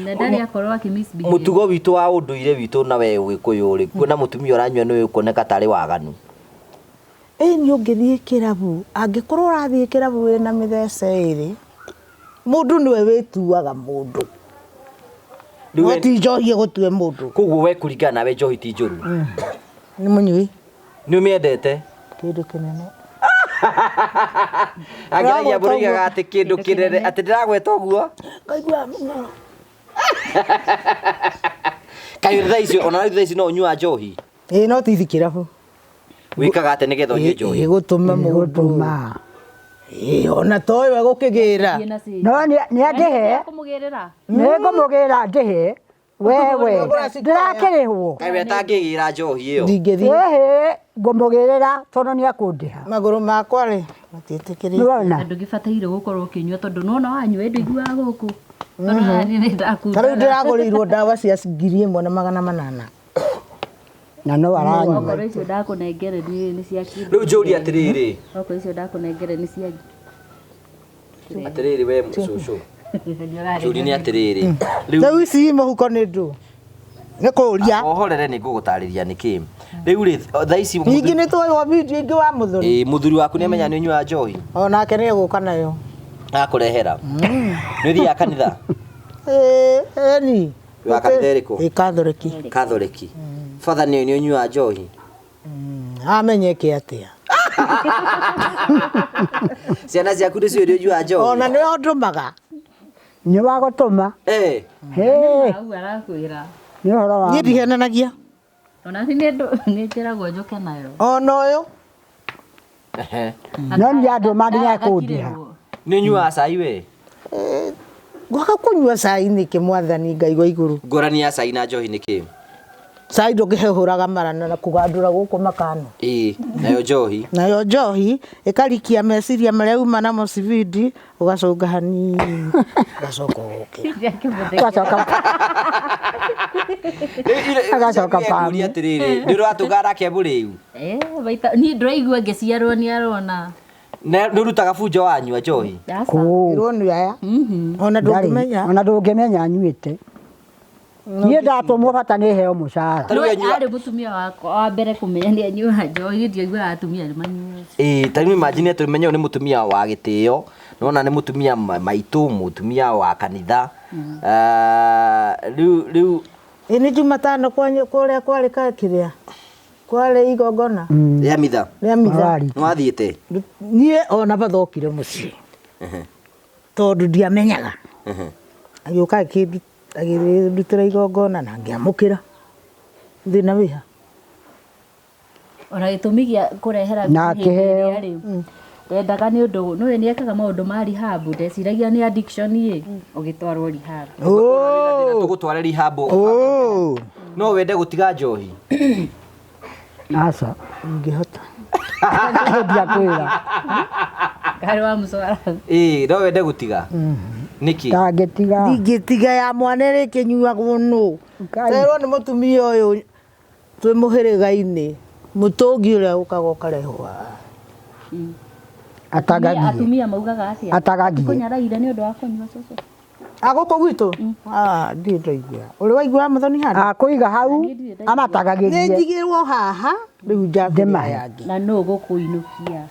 S3: Na ndarĩ akorwo akĩ misbehave.
S1: Mũtugo witũ wa ũndũire witũ na we Ũgĩkũyũ rĩ, kuona mũtumia ũranyua nĩ ũkuoneka tarĩ waganu.
S2: Ĩĩ nĩ ũngĩthiĩ kĩrabu, angĩkorwo ũrathiĩ kĩrabu wĩna mĩthece ĩrĩ, mũndũ nĩwe wĩtuaga mũndũ.
S1: Rĩu
S2: No
S1: we-
S2: ti njohi ĩgũtue mũndũ.
S1: Koguo we kũringana nawe njohi ti njũru.
S2: Nĩ mũnyui.
S1: Nĩ ũmĩendete?
S2: Kĩndũ kĩnene.
S1: Angeragia
S2: Ndĩragweta
S1: mũroigaga
S2: ũguo.
S1: atĩ kĩndũ kĩnene atĩ ndĩragweta ũguo.
S2: Ngaigua mũno.
S1: Kaĩ thaa icio ona rĩu thaa ici no ũnyuaga njohi?
S2: Ĩĩ no tithi kĩrabu.
S1: Wĩkaga atĩa nĩgetha ũnyue njohi?
S2: Ĩgũtũma mũndũ.
S4: Gũtũma.
S2: Ĩĩ ona to ũyũ egũkĩgĩra.
S3: Thiĩ na cĩnji.
S4: No nĩ angĩhe.
S3: Kũmũgĩrĩra.
S4: Nĩ ngũmũgĩra ndĩhe. Wewe ndĩrakĩrĩhwo.
S1: Kaĩ we atangĩgĩra njohi ĩyo?
S2: Ndingĩthiĩ.
S4: Ĩhĩ ngũmũgĩrĩra tondũ nĩ akũndĩha.
S2: Magũrũ makwa rĩ matiĩtĩkĩrĩte.
S4: Nĩwona?
S3: Na ndũgĩbataire gũkorwo ũkĩnyua tondũ nĩwona wanyua ndũiguaga gũkũ. Tondũ haha niĩ nĩ
S2: Ta rĩu
S3: ndakundaga.
S2: ndĩragũrĩirwo ndawa cia 1800.
S4: Na no aranyua.
S3: Okorwo icio ndakũnengere nĩ cia kĩndũ.
S1: Rĩu njũrie atĩrĩrĩ.
S3: Okorwo icio ndakũnengere nĩ cia
S1: Atĩrĩrĩ we cũcũ. Njũrie nĩ atĩrĩrĩ. Rĩu
S2: Rĩu ici mũhuko nĩ ndũ. Nĩ kũũria.
S1: ohorere nĩ ngũgũtarĩria nĩkĩ. Rĩu rĩ thaa ici
S2: Ningĩ nĩ tuoywo video ingĩ wa mũthuri.
S1: Ĩĩ mũthuri waku nĩ amenya nĩ ũnyuaga njohi.
S2: Onake nĩ egũka nayo.
S1: Akũrehera. Nĩ ũthiaga kanitha?
S2: Ĩĩ ĩni.
S1: Wa kanitha ĩrĩkũ?
S2: Ĩ Katholiki.
S1: Katholiki. Father nĩ nĩ ũnyuaga njohi?
S2: Amenyeke atĩa.
S1: Ciana ciaku nĩ ciũĩ nĩ ũnyuaga njohi?
S2: Ona nĩwe ũndũmaga.
S4: Nĩ wa gũtũma.
S1: Eh.
S4: Hĩ
S3: Hau arakwĩra.
S4: nĩ ũhoro wa
S2: Niĩ ndihenanagia.
S3: Ona niĩ nĩ njĩragwo njũke nayo.
S2: Ona ũyũ.
S1: Ehe.
S4: No nĩ andũma nĩ akũndĩha.
S1: Nĩ ũnyuaga cai we?
S2: Ngwaga kũnyua cai nĩkĩ mwathani Ngai wa igũrũ.
S1: Ngũrani ya cai na njohi nĩ kĩ?
S2: Cai ndũngĩhũraga mara na kũgandũra gũkũ makano.
S1: Ĩĩ, nayo njohi.
S2: Nayo njohi ĩkarikia meciria marĩa uma namo cibindi ũgacũnga hanini ũgacoka ũgokĩra.
S4: Ũgacoka Agacoka
S1: pamu. Atĩrĩrĩ, nĩ ũratũngana nake mũrĩu?
S3: Eh, maita niĩ ndĩraigua ngĩciarwo nĩ arona.
S1: Na nĩ ũrutaga bunjo wanyua njohi?
S3: Aca.
S4: kũũ.
S2: Ĩrwo nĩ aya. Ona ndũngĩmenya.
S4: Ona ndũngĩmenya anyuĩte. Niĩ ndatũmwo bata nĩ heo mũcara.
S1: Ta rĩu
S3: Nĩwe
S1: anyua
S3: arĩ mũtumia wakwa wa mbere kũmenya nĩ anyuaga njohi ndiaiguaga atumia nĩ manyuaga.
S1: Ĩĩ, ta rĩu imagine atĩ ũmenye ũyũ nĩ mũtumia wa gĩtĩo, nĩwona nĩ mũtumia maitũ, mũtumia wa kanitha. Rĩu rĩu
S2: Ĩ nĩ Jumatano kwanyu kũrĩa kwarĩ kĩrĩa kwarĩ igongona
S1: rĩa mitha
S2: rĩa mitha.
S1: nĩ wathiĩte?
S2: Niĩ ona bathokire mũciĩ tondũ ndiamenyaga. Agĩũka akĩndutĩra igongona na ngĩamũkĩra. Thĩna wĩha.
S3: Ona gĩtũmi gĩa kũrehera
S4: Na
S3: hĩndĩ ĩrĩa
S4: akĩheo.
S3: rĩ, ndendaga nĩ ũndũ nĩwe nĩ ekaga maũndũ ma rehab ndeciragia nĩ addiction ĩ ũgĩtwarwo rehab.
S1: Tũgũtware rehab. No wende gũtiga njohi?
S4: Aca.
S2: Ingĩhota.
S4: Ndiakwĩra.
S3: Karĩ wa mũcwara.
S1: Ĩĩ, no wende gũtiga? Nĩkĩ?
S4: Ndangĩtiga.
S2: Ndingĩtiga ya mwana ĩrĩ ĩkĩnyuagwo nũ.
S4: Ngai.
S2: Terwo nĩ mũtumia ũyũ Twĩ mũhĩrĩga-inĩ mũtũngi ũrĩa ũkaga ũkarehwo haha.
S4: Atagagie.
S3: Atumia maugaga atĩa?
S4: Atagagie.
S3: Kũnyaraire nĩ ũndũ wa kũnyua cũcũ.
S2: Agũkũ gwitũ? Ah, ndirĩ ndaigua. Ũrĩ waigua mũthoni handũ?
S4: Akũiga hau
S3: Niĩ ndirĩ ndaigua.
S2: Nĩ
S4: amatagagĩrie.
S2: njigĩrwo haha rĩu njambĩrĩria
S4: Ndĩmahe.
S2: yangĩ.
S3: Na nũ gũkũinũkia?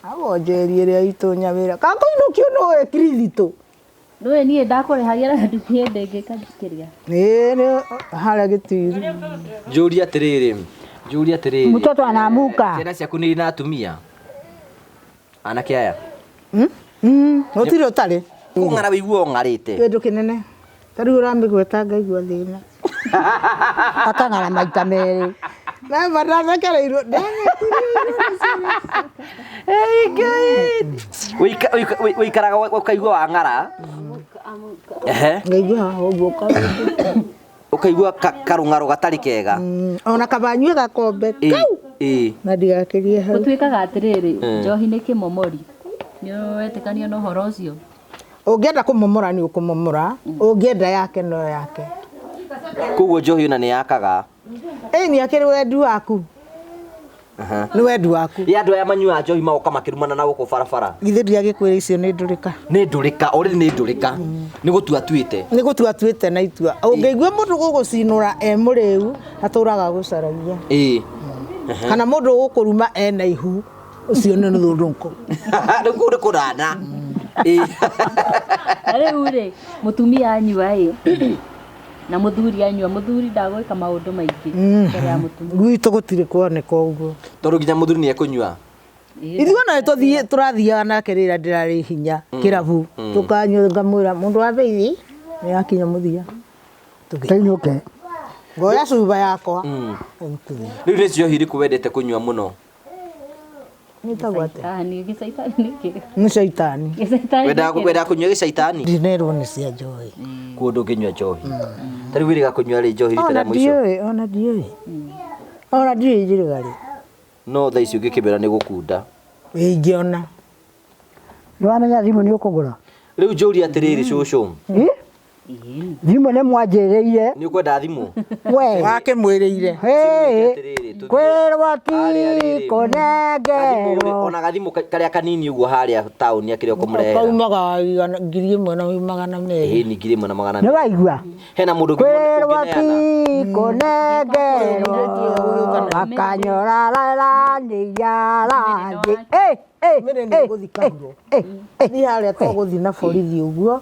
S2: Awonjerie ĩrĩa itũ nyawĩra. Kakũinũkio nĩwe kirithitũ.
S3: Nĩũĩ niĩ ndakũrĩhagĩra na ndukĩ ndĩngĩka kĩrĩa.
S2: Ĩĩ nĩ harĩa gĩtiri.
S1: Njũrie atĩrĩrĩ, njũrie atĩrĩrĩ.
S4: Mtoto anamuka.
S1: Ciana ciaku nĩ irĩ na atumia? Anake aya?
S2: Gũtirĩ ũtarĩ.
S1: Kũng'ara wĩiguaga ũng'arĩte.
S2: Kĩndũ kĩnene. Ta rĩu ũramĩgweta ngaigua thĩna.
S4: Akang'ara maita merĩ.
S2: Namba ndathekereirwo.
S1: Wĩikaraga ũkaigua wang'ara. Ehe.
S2: Ngaigua haha ũguo kaũndũ.
S1: Ũkaigua karũng'aro gatarĩ kega.
S2: Ona kaba nyue gakombe kau.
S1: Ĩĩ.
S2: Na ndigakĩrie hau.
S3: Gũtuĩkaga atĩrĩrĩ, njohi nĩ kĩmomori. Nĩ wetĩkania na ũhoro ũcio?
S2: Ũngĩenda kũmomora nĩ ũkũmomora, ũngĩenda yake no yake.
S1: Koguo njohi ona nĩ yakaga.
S2: Ĩĩ nĩ akĩrĩ wendi waku. Nĩ wendi waku.
S1: Ĩ andũ aya manyuaga njohi magoka makĩrumana na gũkũ barabara.
S2: Githĩ ndiagĩkwĩra icio nĩ ndũrĩka.
S1: Nĩ ndũrĩka, already nĩ ndũrĩka. Nĩ gũtua atuĩte.
S2: Nĩ gũtua atuĩte na itua. Ũngĩigua mũndũ gũgũcinũra e mũrĩu, atũraga gũcaragia.
S1: Ĩĩ.
S2: Kana mũndũ ũgũkũruma ena ihu, ũcio nĩ nũthũndũkũ.
S1: Rĩu kũu nĩ kũrana. Ĩĩ.
S3: Na rĩu rĩ, mũtumia anyua ĩ, na mũthuri anyua, mũthuri ndagwĩka maũndũ maingĩ mbere ya mũtumia.
S2: Gwitũ gũtirĩ kuoneka ũguo.
S1: Tondũ nginya mũthuri nĩ ekũnyua.
S2: Ithuĩ ona nĩ tũrathiaga nake rĩrĩa ndĩrarĩ hinya kĩrabu, tũkanyua ngamwĩra mũndũ wa thĩinĩ nĩ akinya mũthia.
S4: Tũinũke.
S2: Ngoya cuba yakwa.
S1: Rĩu nĩ njohi irĩkũ wendete kũnyua mũno?
S2: Nĩtagwo atĩa?
S3: Caitani, gĩcaitani nĩ kĩ?
S2: Nĩ caitani.
S3: Gĩcaitani nĩ kĩ?
S1: Wendaga kũnyua gĩcaitani?
S2: Ndinerwo nĩ cia njohi.
S1: Kuo ndũngĩnyua njohi. Ta rĩu wĩrĩga kũnyua rĩ njohi rita
S2: Ona
S1: rĩa mũico?
S2: ndiũĩ, ona ndiũĩ. Ona ndiũĩ njĩrĩga rĩ.
S1: No thaa ici ũngĩkĩmera nĩ gũkunda.
S2: Ingĩona.
S4: Nĩ wamenya thimũ nĩ ũkũgũra.
S1: Rĩu njũrie atĩrĩrĩ cũcũ.
S4: Ĩ? Thimũ nĩ mwanjĩrĩire.
S1: Nĩ ũkwenda thimũ?
S4: We.
S2: Wakĩmwĩrĩire.
S4: Hey,
S1: Atĩrĩrĩ, tũthiĩ
S4: kwĩrwo ti
S1: harĩa rĩrĩ.
S4: kũnengerwo.
S1: Ona gathimũ karĩa kanini ũguo harĩa taũni akĩrĩa ũkũmũrehera.
S2: Kaumaga 1200.
S1: Ĩĩ ni 1200.
S4: Nĩ waigua?
S1: Hena mũndũ
S4: Kwĩrwo ti
S1: ũngĩneana.
S4: kũnengerwo. Makanyora nĩ yaranjĩ.
S2: Mĩrĩ nĩ ĩgũthiĩ kahuro. Thiĩ harĩa tũgũthiĩ na borithi ũguo.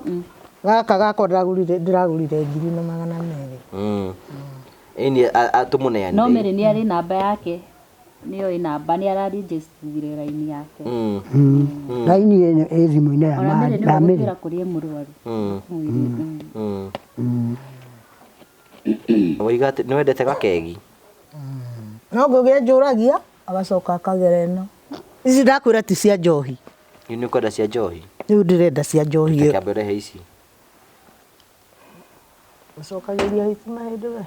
S2: Gaka gakwa ndĩragũrire 1200.
S1: Ĩni tũmũneanĩre.
S3: No Mary nĩ arĩ namba yake. Nĩoĩ namba, nĩ ararĩnjĩstire raini yake.
S4: Raini ĩno ĩ thimũ-inĩ ya
S3: Ona Mary nĩwe
S4: ya Mary.
S3: gũkwĩra kũrĩa e mũrwaru. Mwĩrĩ.
S1: Waiga atĩ nĩ wendete gakegi?
S2: No ngũgĩ njũragia agacoka akagera ĩno. Ici ndakwĩra ti cia njohi.
S1: Nĩ ũkwenda cia njohi?
S2: Rĩu ndĩrenda cia njohi.
S1: Kĩambe ũrehe ici.
S2: Ũcokagĩria hiti mahĩndĩ we.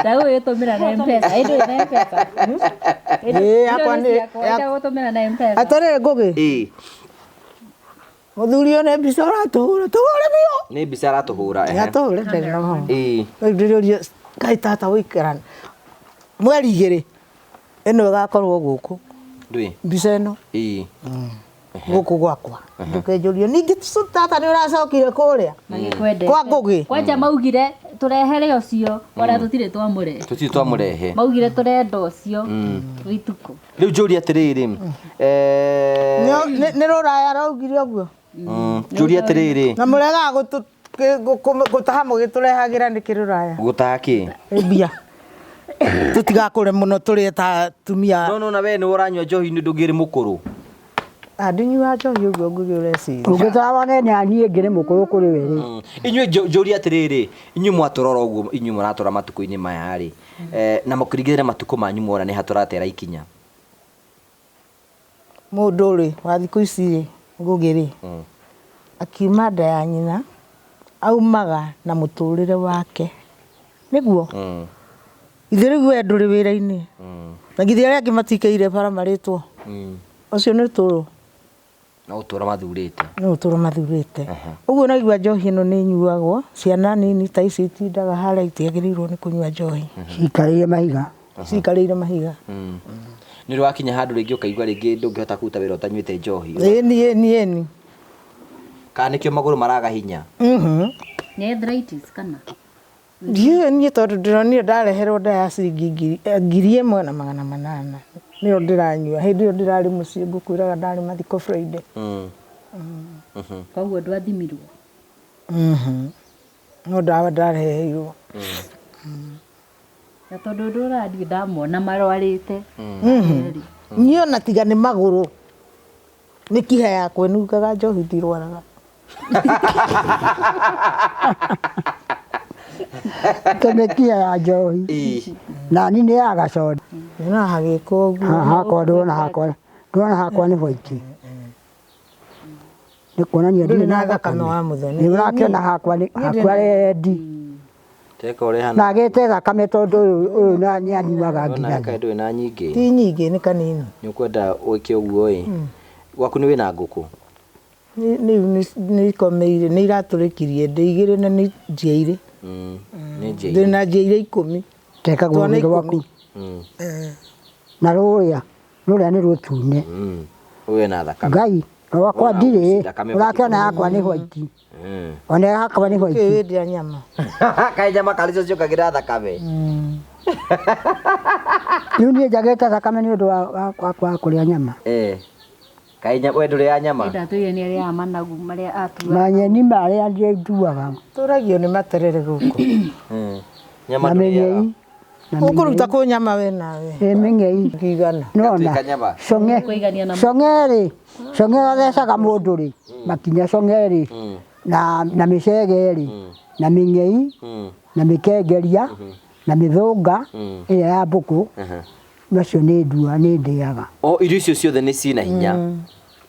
S3: Ta ũyũ ũtũmĩra na M-Pesa. Ĩ ndũrĩ na M-Pesa?
S2: Ĩ, yakwa nĩ-
S3: Enda gũtũmĩra na M-Pesa.
S2: Atĩrĩrĩ Ngũgĩ.
S1: Ĩ.
S2: Mũthuri ũyũ nĩ mbica ũratũhũra. Tũhũre biũ.
S1: Nĩ mbica aratũhũra.
S2: Nĩ atũhũre tene na ho.
S1: Ĩ.
S2: Rĩu ndĩrĩũria kaĩ tata wĩikara mweri igĩrĩ ĩno ĩgakorwo gũkũ
S1: Ndũĩ?
S2: mbica ĩno
S1: Ĩ.
S2: gũkũ gwakwa ndũkenjũrie ningĩ tata nĩ ũracokire kũrĩa
S3: Magĩkwendete.
S2: kwa Ngũgĩ.
S3: Kwanja maugire tũrehere ũcio ona tũtirĩ twamũrehe.
S1: Tũtirĩ twamũrehe.
S3: Maugire tũrenda ũcio wĩtukũ.
S1: Rĩu njũrie atĩrĩrĩ.
S2: Nĩ rũraya raugire ũguo.
S1: Njũrie atĩrĩrĩ.
S2: Na mũregaga gũtaha mũgĩtũrehagĩra nĩkĩ rũraya?
S1: Gũtaha kĩ?
S2: Mbia. Tũtigakũre mũno tũrĩe ta atumia.
S1: No no na we nĩ ũranyua njohi nĩ ndũngĩrĩ mũkũrũ.
S2: Ndinyuaga njohi ũguo Ngũgĩ ũreciria.
S4: Ũngĩtara wone nĩ niĩ ngĩrĩ mũkũrũ kũrĩ we rĩ.
S1: Inyuĩ njũrie atĩrĩrĩ, inyuĩ mwatũrora ũguo inyuĩ mũratũra matukũ-inĩ maya rĩ, na mũkĩringithania matukũ manyu mwona nĩ ha tũratera ikinya?
S2: Mũndũ rĩ, wa thikũ ici rĩ, Ngũgĩ rĩ, akiuma nda ya nyina, aumaga na mũtũrĩre wake. Nĩguo? Ithe rĩu we ndũrĩ wĩra-inĩ. Na githĩ arĩa angĩ matikaire bara marĩtwo. Ũcio nĩ ũtũũro.
S1: No ũtũra mathurĩte.
S2: No ũtũra mathurĩte. Ũguo naigua njohi ĩno nĩ ĩnyuagwo, ciana nini ta ici itindaga harĩa itiagĩrĩirwo nĩ kũnyua njohi.
S4: Cikarĩire mahiga.
S2: Cikarĩire mahiga.
S1: Nĩ ũrĩ wakinya handũ rĩngĩ ũkaigua rĩngĩ ndũngĩhota kũruta wĩra ũtanyuĩte njohi?
S2: Ĩni ĩni ĩni.
S1: Kana nĩkĩo magũrũ maraga hinya?
S3: Nĩ arthritis kana?
S2: Ndiũĩ niĩ tondũ ndĩronire ndareherwo ndawa ya ciringi 1800 nĩyo ndĩranyua. Hĩndĩ ĩyo ndĩrarĩ mũciĩ ngũkwĩraga ndarĩ mathiko Friday.
S3: Koguo ndwathimirwo?
S2: No ndawa ndareheirwo.
S3: Na tondũ ndũraga ndirĩ ndamona marwarĩte.
S2: Niĩ ona tiga nĩ magũrũ, mĩkiha yakwa ĩnungaga njohi ndirwaraga.
S4: Mĩkiha ya njohi. Nani nĩ ya gacondi.
S2: Nyonaga hagĩkwo ũguo.
S4: Hakwa ndĩrona hakwa, ndĩrona hakwa nĩ white. Nĩ kuonania
S2: Ndũrĩ
S4: ndirĩ
S2: na
S4: na
S2: thakame
S4: thakame.
S2: wa mũthoni.
S4: Nĩ ũrakĩona hakwa nĩ hakwa rendi.
S1: Teka ũrĩa
S4: Na agĩte thakame tondũ ũyũ ũyũ nĩ anyuaga
S1: Ndona
S4: nginya.
S1: kaĩ ndũrĩ na nyingĩ.
S2: Ti nyingĩ nĩ kanini.
S1: Nĩ ũkwenda wĩke ũguo ĩ. Gwaku nĩ wĩna ngũkũ?
S2: Rĩu nĩ ikomeire, nĩ iratũrĩkirie ndĩ igĩrĩ na nĩ njiairĩ.
S1: Nĩ njiairĩ.
S2: Ndĩ na njiairĩ ikũmi.
S4: Teka
S2: Twana
S4: guoko gwaku.
S2: ikũmi.
S4: Na rũrĩa, rũrĩa nĩ rũtune.
S1: Ũyũ na thakame.
S4: Ngai, rwakwa
S1: Wona
S4: ndirĩ,
S1: thakame
S4: ũrakĩona yakwa nĩ white. Ona yakwa nĩ white.
S2: Kĩ wĩndĩa nyama?
S1: Kaĩ nyama karĩ cio ciũkagĩra thakame?
S4: Rĩu niĩ njagĩte thakame nĩ ũndũ wa kũrĩa nyama.
S1: Kaĩ we ndũrĩaga nyama?
S3: Ndatũire nĩ arĩaga managu marĩa atuaga.
S4: Manyeni marĩa nduaga.
S2: Tũragio nĩ materere gũkũ.
S1: Nyama
S4: Na
S1: ndũrĩaga?
S4: mĩng'ei. Na
S2: Ũkũruta kũ nyama we nawe?
S4: Ĩ mĩng'ei.
S2: Ngigana.
S4: Nona.
S1: Gatuĩka nyama.
S4: Cong'e.
S3: Kũigania na
S4: Cong'e rĩ, cong'e gathecaga mũndũ rĩ, makinya cong'e rĩ, na mĩcege rĩ, na mĩng'ei, na mĩkengeria, na mĩthũnga, ĩrĩa ya mbũkũ, macio nĩ ndua, nĩ ndĩaga.
S1: O irio icio ciothe nĩ ciĩna hinya.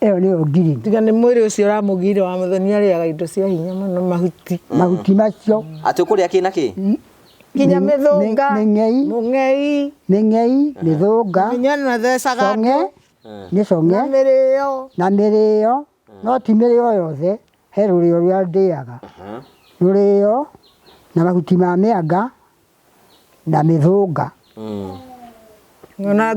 S4: Ĩyo nĩyo ngirini.
S2: Tiga nĩ mwĩrĩ ũcio ũramũgire wa mũthoni arĩaga indo cia hinya mũno, mahuti.
S4: Mahuti macio.
S1: Atĩ ũkũrĩa kĩ na kĩ?
S2: Nginya mĩthũnga,
S4: mĩng'ei,
S2: mũng'ei,
S4: mĩng'ei, mĩthũnga,
S2: nginya nathecaga
S4: cong'e, nĩ cong'e,
S2: na mĩrĩo.
S4: Na mĩrĩo, no ti mĩrĩo yothe, he rũrĩo rũrĩa ndĩaga. Rũrĩo, na mahuti ma mĩanga, na mĩthũnga.
S2: Na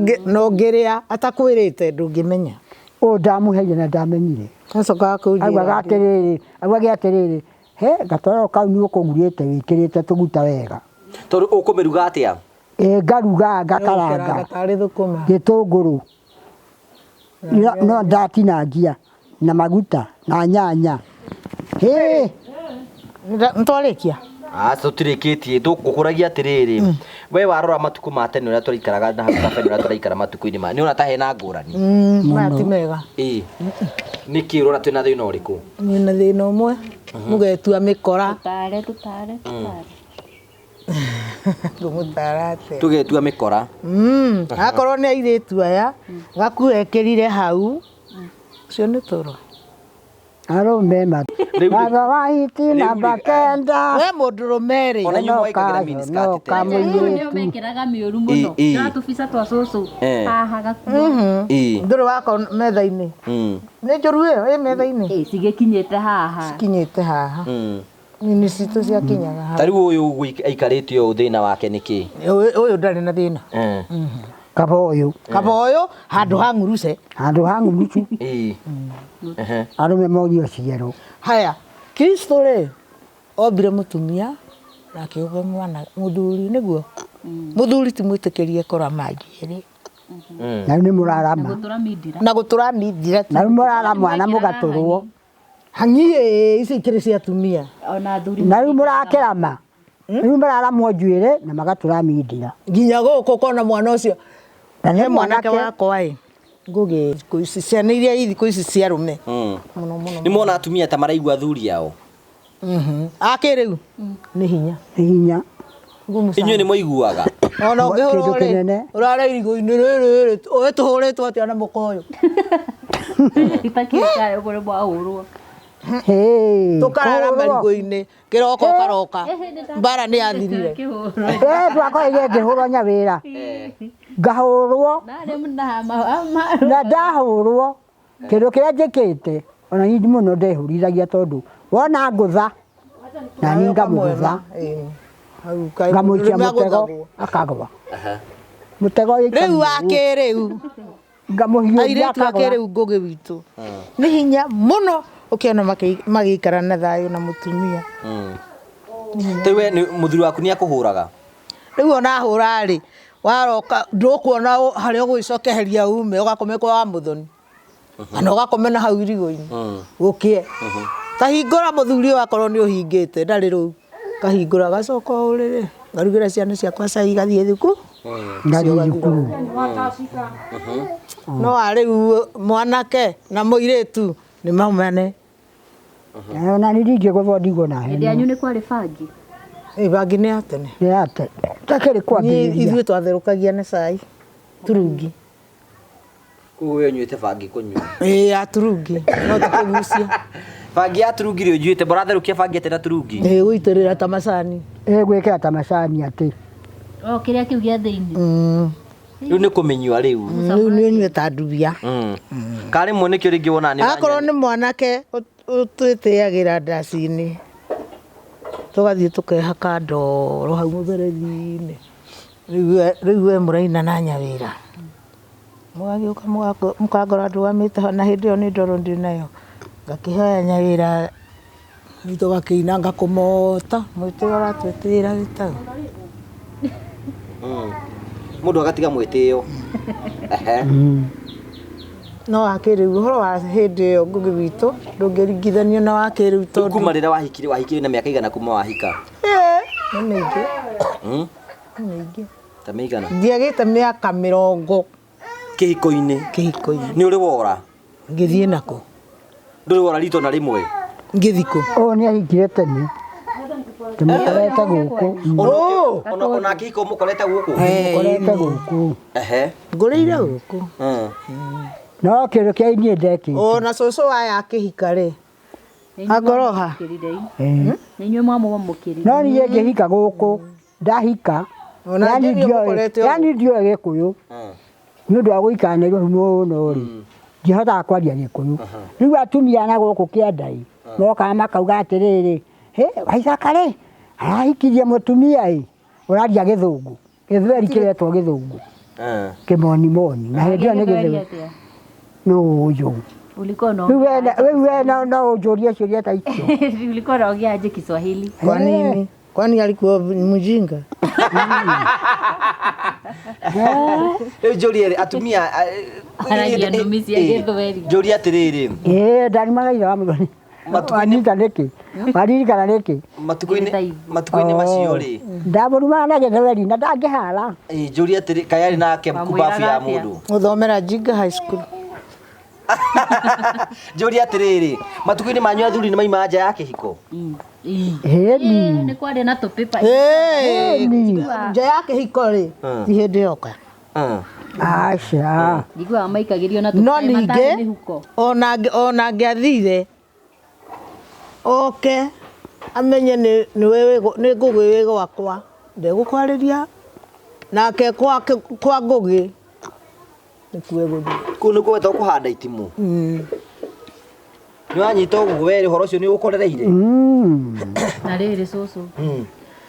S2: ũngĩrĩa atakwĩrĩte ndũngĩmenya.
S4: Ũũ ndamũheire na ndamenyire.
S2: Acokaga kũnjĩra
S4: Augaga
S2: atĩ-
S4: atĩrĩrĩ, augaga atĩrĩrĩ, he gatoro kau nĩ ũkũgurĩte wĩkĩrĩte tũguta wega.
S1: Tondũ ũkũmĩruga atĩa?
S4: Ĩ ngaruga ngakaranga.
S2: Tarĩ thũkũma.
S4: Gĩtũngũrũ. No ndatinangia na maguta na nyanya. Hĩ!
S2: Nĩtwarĩkia?
S1: Aca tũtirĩkĩtie, tũkũragia atĩrĩrĩ, we warora matukũ ma tene ũrĩa tũraikaraga na hau kabere ũrĩa tũraikara matukũ-inĩ maya, nĩ ũrona ta hena ngũrani?
S2: Maya ti mega.
S1: Ĩ. Nĩkĩ ũrona twĩna thĩna ũrĩkũ?
S2: Mwĩna thĩna ũmwe, mũgetua mĩkora.
S3: Tũtare, tũtare, tũtare.
S2: Ngũmũtara atĩa?
S1: Tũgetua mĩkora.
S2: Akorwo nĩ airĩtu aya, gakuo ekĩrire hau, ũcio nĩ toro.
S4: Arũme ma. Watho wa hiti namba kenda.
S2: We mũndũrũme rĩ.
S1: Ona inyuĩ mwaĩkagĩra miniskirt tene.
S3: Rĩu nĩo mekĩraga mĩũru mũno. Na tũbica twa cũcũ. Haha gakuo.
S2: Ndũrĩ wako metha-inĩ. Nĩ njũru ĩyo ĩ metha-inĩ.
S3: Ĩ, cigĩkinyĩte haha.
S2: Cikinyĩte haha. Nini citũ ciakinyaga haha.
S1: Ta rĩu ũyũ ũguo aikarĩte ũũ thĩna wake nĩ kĩ?
S2: Ũyũ ndarĩ na thĩna.
S4: Kaba ũyũ.
S2: Kaba ũyũ handũ ha nguruce.
S4: Handũ ha ngurucu. Arũme monio ciero.
S2: Haya, Kristo rĩ ombire mũtumia na akĩũmba mwana mũthuri nĩguo. Mũthuri ti mwĩtĩkĩrie kũrama njuĩrĩ.
S4: Na rĩu nĩ mũrarama.
S3: Na gũtũra mindira.
S2: Na gũtũra mindira.
S4: Na rĩu mũrarama na mũgatũrwo.
S2: Hang'i ĩ, ici ikĩrĩ cia atumia.
S3: Ona athuri.
S4: Na rĩu mũrakĩrama. Rĩu mũraramwo njuĩrĩ na magatũra mindira.
S2: Nginya gũkũ ũkona mwana ũcio.
S4: Na nĩ
S2: He mwanake
S4: mwanake.
S2: wakwa ĩ. Ngũgĩ thikũ ici ciana iria i thikũ ici cia arũme. Mũno mũno.
S1: Nĩ mona atumia ta maraigua athuri ao.
S2: Akĩ rĩu nĩ hinya.
S4: Nĩ hinya.
S1: Inyuĩ nĩ mũiguaga.
S2: Ona ũngĩhũrwo
S4: Kĩndũ
S2: rĩ,
S4: kĩnene.
S2: ũrare irigũ-inĩ rĩrĩ rĩ, ũĩ tũhũrĩtwo atĩa na mũka ũyũ.
S3: Itakĩte kũrĩ mwahũrwo.
S2: Tũkarara marigũ-inĩ, kĩroko ũkaroka. Mbara nĩ yathirire.
S4: Ndwakorire ngĩhũrwo nyawĩra. Ngahũrwo. Na ndahũrwo. Kĩndũ kĩrĩa njĩkĩte ona niĩ mũno ndehũrithagia tondũ wona ngũtha na niĩ ngamũgũtha
S2: Hau kaĩ
S4: ngamũikia
S2: mũndũrũme
S4: mũtego
S2: agũthagwo.
S4: akagwa mũtego
S2: Rĩu wa kĩrĩu
S4: ngamũhiũria
S2: airĩtu a
S4: akagwa
S2: kĩrĩu ngũgĩ witũ nĩ hinya mũno ũkĩona magĩikara na thayũ na mũtumia.
S1: Rĩu we mũthuri waku nĩ akũhũraga?
S2: Rĩu ona hũra rĩ, waroka ndũkuona harĩa ũgwĩcokereria ume ũgakome kwa wa mũthoni kana ũgakome na hau irigũ-inĩ gũkĩe. Ta hingũra mũthuri ũyũ akorwo nĩ ũhingĩte ndarĩ rũu, kahingũra gacoka ũrĩrĩ ngarugĩra ciana ciakwa cai igathiĩ thukuru.
S4: Ngathiĩ thukuru.
S2: No arĩu mwanake na mũirĩtu nĩ maumane.
S4: Ona niĩ ndingĩgũthwo ndigwo na
S3: Hĩndĩ
S4: hena.
S3: yanyu nĩ kwarĩ bangi?
S2: Ĩ bangi nĩ ya tene.
S4: Nĩ ya tene takĩrĩ
S2: Niĩ
S4: kwambĩrĩria.
S2: ithuĩ twatherũkagia na cai turungi.
S1: Koguo we ũnyuĩte bangi kũnyua?
S2: Ĩ ya turungi no ti kũgucia.
S1: Bangi ya turungi rĩ ũnyuĩte, mũratherũkia bangi atĩa na turungi?
S2: Ĩ gũitĩrĩra ta macani.
S4: Ĩ gwĩkĩra ta macani atĩ.
S3: O kĩrĩa kĩu gĩa thĩinĩ.
S1: Rĩu nĩ kũmĩnyua rĩu.
S2: Rĩu nĩ ũnyue ta ndubia.
S1: Ka rĩmwe nĩkĩo rĩngĩ wonaga nĩ
S2: Akorwo nĩ mwanake ũtwĩtĩagĩra ndaci-inĩ tũgathiĩ tũkehaka ndoro hau mũberethi-inĩ. Rĩu we mũraina na nyawĩra mũgagĩũka mũkangora ndũgamĩte ho na hĩndĩ ĩyo nĩ ndoro ndĩ nayo ngakĩhoya nyawĩra rĩu tũgakĩina ngakũmota mwĩtĩo ũratwĩtĩĩra gĩtau.
S1: Mũndũ agatiga mwĩtĩo. Ehe.
S2: No wa kĩrĩu ũhoro wa hĩndĩ ĩyo ngũgĩ witũ ndũngĩringithanio na wa kĩrĩu
S1: Rĩu
S2: tondũ
S1: kuma rĩrĩa wahikire wahikire na mĩaka igana kuma wahika?
S2: Nĩ mĩingĩ. Nĩ mĩingĩ.
S1: Ta mĩigana?
S2: Ndiagĩte mĩaka mĩrongo
S1: Kĩhiko-inĩ?
S2: Kĩhiko-inĩ.
S1: Nĩ ũrĩ wora?
S2: Ngĩthiĩ nakũ?
S1: Ndũrĩ wora rito na rĩmwe?
S2: Ngĩthiĩ kũ?
S4: Ũyũ nĩ ahikire tene. Tũmũkorete gũkũ.
S1: Ona kĩhiko mũkorete gũkũ?
S4: Mũkorete gũkũ.
S1: Ehe.
S2: Ngũrĩire gũkũ.
S4: No kĩndũ kĩa niĩ ndekĩte.
S2: Ona cũcũ aya akĩhika rĩ. Angoroha.
S4: Nĩ
S3: inyuĩ mwamũamũkĩrire.
S4: No niĩ ngĩhika gũkũ ndahika.
S2: Ona
S4: Yani
S2: njĩrio mũkorete ũguo.
S4: Yani ndioĩ gĩkũyũ. Nĩ ũndũ wa gũikara Nairobi mũno rĩ. Ndihotaga kwaria gĩkũyũ. Rĩu atumia na gũkũ kĩanda ĩ mokaga makauga atĩrĩrĩ, hĩ Waithaka rĩ arahikirie mũtumia ĩ ũraria gĩthũngũ. Gĩthweri kĩretwo gĩthũngũ. Kĩmonimoni. Na hĩndĩ ĩyo nĩ gĩthweri. No ũyũ.
S3: Ulikuwa
S4: Rĩu we no ũnjũrie ciũria ta icio.
S3: Ulikuwa unaongea aje Kiswahili?
S2: Kwa nini? Kwani alikuwa mjinga?
S1: Rĩu njũrie atumia
S3: Aragia ndũmi cia gĩthweri.
S1: Njũrie atĩrĩrĩ.
S4: Ĩĩ ndarimaga ithe wa mũthoni. Wanyita nĩkĩ? Waririkana nĩkĩ?
S1: Matukũ-inĩ macio rĩ.
S4: Ndamũrumaga na gĩthweri na ndangĩhara.
S1: Ĩĩ njũrie atĩrĩ kaĩ arĩ nake kumbabu ya mũndũ.
S2: Gũthomera Jinga High School.
S1: Njũrie atĩrĩrĩ, matukũ-inĩ manyu athuri nĩ maimaga nja ya kĩhiko?
S4: Ĩni.
S3: Nĩ kwarĩ na tũpĩpa.
S2: Nja ya kĩhiko rĩ, ti hĩndĩ yoka.
S4: Aca.
S3: Njiguaga maikagĩrio na
S2: No
S3: tũpĩpa
S2: ningĩ
S3: matarĩ mĩhuko.
S2: ona angĩathire oke amenye nĩ ngũgĩ wĩ gwakwa ndegũkwarĩria nake kwa ngũgĩ nĩkuo egũthiĩ.
S1: Kũu nĩkuo wetagwo kũhanda itimũ. Nĩ wanyita ũguo werĩ ũhoro ũcio nĩ ũkorereire.
S3: Na rĩrĩ cũcũ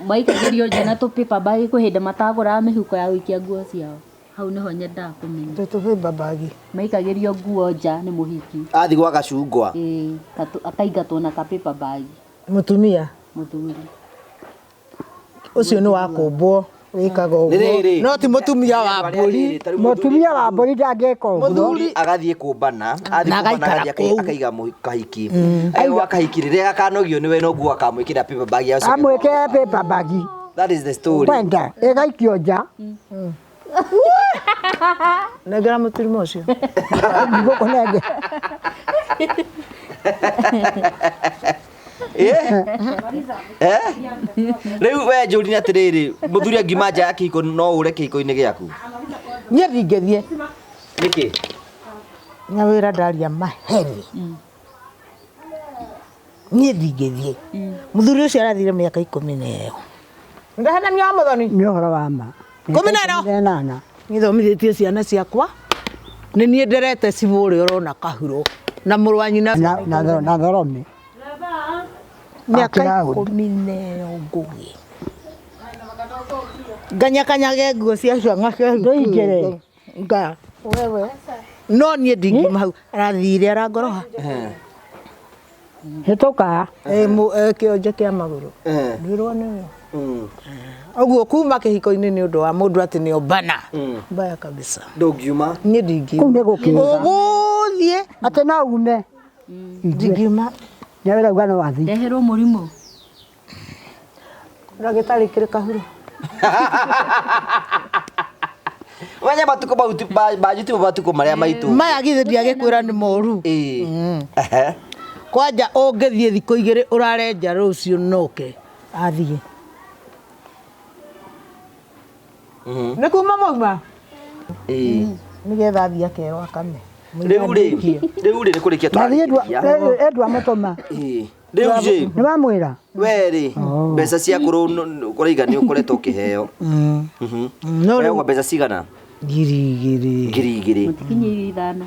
S3: maikagĩrio nja na tũpĩpa bag kwĩ hĩndĩ matagũraga mĩhuko ya gũikia nguo ciao. Hau nĩho nyendaga kũmenya.
S2: Tũpĩpa bag.
S3: Maikagĩrio nguo nja nĩ mũhiki.
S1: Athiĩ gwa gacungwa.
S3: Ĩĩ, akaingatwo na kapĩpa bag.
S2: Mũtumia.
S3: Mũthuri.
S2: Ũcio nĩ wa kũmbwo wĩkaga ũguo. No ti mũtumia wa mbũri.
S4: Mũtumia wa mbũri ndangĩka ũguo.
S1: Mũthuri agathiĩ kũmbana, athiĩ kũmbana agathiĩ akaiga kahiki. Aigua kahiki rĩrĩa gakanogio nĩwe no nguo akamwĩkĩra paper bag ya
S4: Amwĩkĩre paper bag.
S1: That is the story.
S4: Kwenda ĩgaikio nja.
S2: Nengera mũtirima ũcio.
S4: Ndigũkũnengera.
S1: Rĩu we njũrie atĩrĩrĩ, mũthuri angiuma nja ya kĩhiko no ũre kĩhiko-inĩ gĩaku?
S2: Niĩ ndingĩthiĩ.
S1: Nĩkĩ?
S2: Nyawĩra ndaria maheni. Niĩ ndingĩthiĩ. Mũthuri ũcio arathire mĩaka 14. Ndahenania wa mũthoni.
S4: Nĩ ũhoro wa ma.
S2: 18.
S4: 18.
S2: Nĩthomithĩtie ciana ciakwa. Nĩ niĩ nderete cibũ ũrĩa ũrona kahuro na mũrũ wa nyina
S4: na thorome
S2: mĩaka
S4: Akĩra
S2: 10 na Ngũgĩ nganyakanyage nguo cia ciana cia
S4: Ndũingĩre.
S2: Nga wewe no niĩ ndingiuma hau arathire arangoroha.
S4: Hĩtũka.
S2: Kĩonje kĩa magũrũ ndwĩrwo nĩwe ũguo kuma kĩhiko-inĩ nĩ ũndũ wa mũndũ atĩ nĩ ombana mbaya kabisa.
S1: Ndũngiuma.
S2: Niĩ ndingiuma.
S4: Kũu nĩ gũkĩũga.
S2: Ũgũthiĩ.
S4: Atĩ no ume.
S2: Ndingiuma.
S4: Nĩ ũrauga no athiĩ.
S3: Ndeherwo mũrimũ.
S2: Ndagĩtarĩ kĩrĩ kahuro.
S1: Wenya matukũ mau manyu timo matukũ marĩa maitũ.
S2: Maya githĩ ndiagĩkwĩra nĩ moru.
S1: Ĩĩ. Ehe.
S2: Kwanja ũngĩthiĩ thikũ 2 ũrare nja rũciũ noke athiĩ. Nĩ kuma mauma.
S1: Ĩĩ.
S2: Nĩgetha athiĩ akerwo akame.
S1: Rĩu rĩ nĩ kũrĩkia
S4: Nathiĩ
S1: tũrarĩkia.
S4: endwa mũtũma.
S1: Ĩĩ. Rĩu rĩ
S4: Nĩ wamwĩra.
S1: we rĩ mbeca cia kũrũ kũraiga nĩ ũkoretwo ũkĩheo.
S2: No rĩu
S1: Ũheagwo mbeca cigana?
S2: 2,000.
S1: 2,000.
S3: Mũtikinyĩirie 5.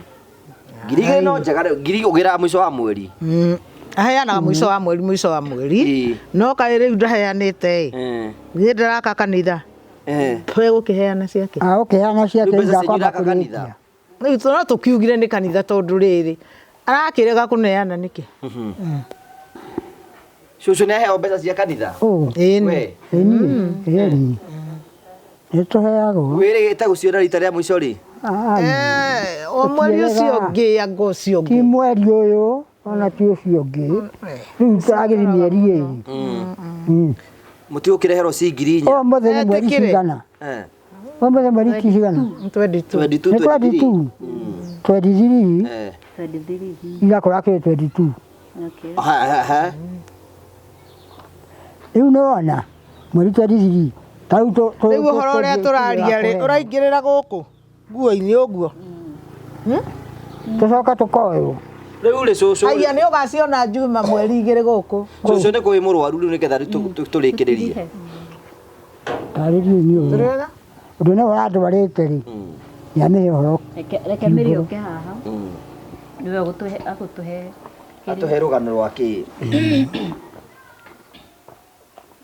S1: 2,000 no njega rĩu ngiri ũgĩraga mũico wa mweri.
S2: Aheanaga mũico wa mweri mũico wa mweri.
S1: Ĩĩ.
S2: No kaĩ rĩu ndaheanĩte ĩ. Githĩ ndaraka kanitha. Egũkĩheana ciake.
S4: Ũkĩheana ciake
S1: Rĩu mbeca cianyu
S4: izakwamba
S1: iraka kanitha?
S4: kũrĩkia.
S2: Rĩu no tũkiugire nĩ kanitha tondũ rĩrĩ arakĩrega kũneana nĩkĩ?
S1: Cũcũ nĩ aheo mbeca cia kanitha?
S4: Ũ.
S2: Ĩni.
S1: We.
S4: Ĩni. Ĩni. Nĩ tũheagwo.
S1: Wĩrĩgĩte gũciona rita rĩa mũico rĩ?
S4: Ai.
S2: O mweri ũcio ũngĩ anga ũcio
S4: Ti
S2: ũngĩ.
S4: mweri ũyũ ona ti ũcio ũngĩ. Rĩu tũragĩthiĩ mĩeri 2.
S1: Mũtigũkĩreherwo ci 4,000?
S4: Ũmũthĩ nĩ mweri
S2: Etĩkĩre.
S4: cigana?
S1: Eh.
S4: Ũmũthĩ mweri cigana?
S2: 22.
S1: 22.
S4: Nĩ 22. 23.
S1: Eh.
S3: 23.
S4: Igakorwo akĩrĩ 22.
S3: Okay.
S1: Ha ha.
S4: Rĩu nĩ wona mweri 23. Ta rĩu
S2: Rĩu ũhoro ũrĩa tũraria rĩ ũraingĩrĩra gũkũ nguo-inĩ ũguo.
S4: Tũcoka tũkoywo.
S1: Rĩu rĩ cũcũ.
S2: Aya nĩ ũgaciona Juma mweri 2 gũkũ.
S1: Cũcũ nĩ kũĩ mũrwaru rĩu nĩgetha rĩu tũrĩkĩrĩrie.
S4: Tarĩrie inyuĩ.
S2: Tũrĩega?
S4: Ũndũ nĩ ũrandwarĩte rĩ. Nĩamĩhe ũhoro.
S3: Reke mĩrĩ ũke haha. Nĩwe ũgũtũhe agũtũhe.
S1: Atũhe rũgano rwa kĩ?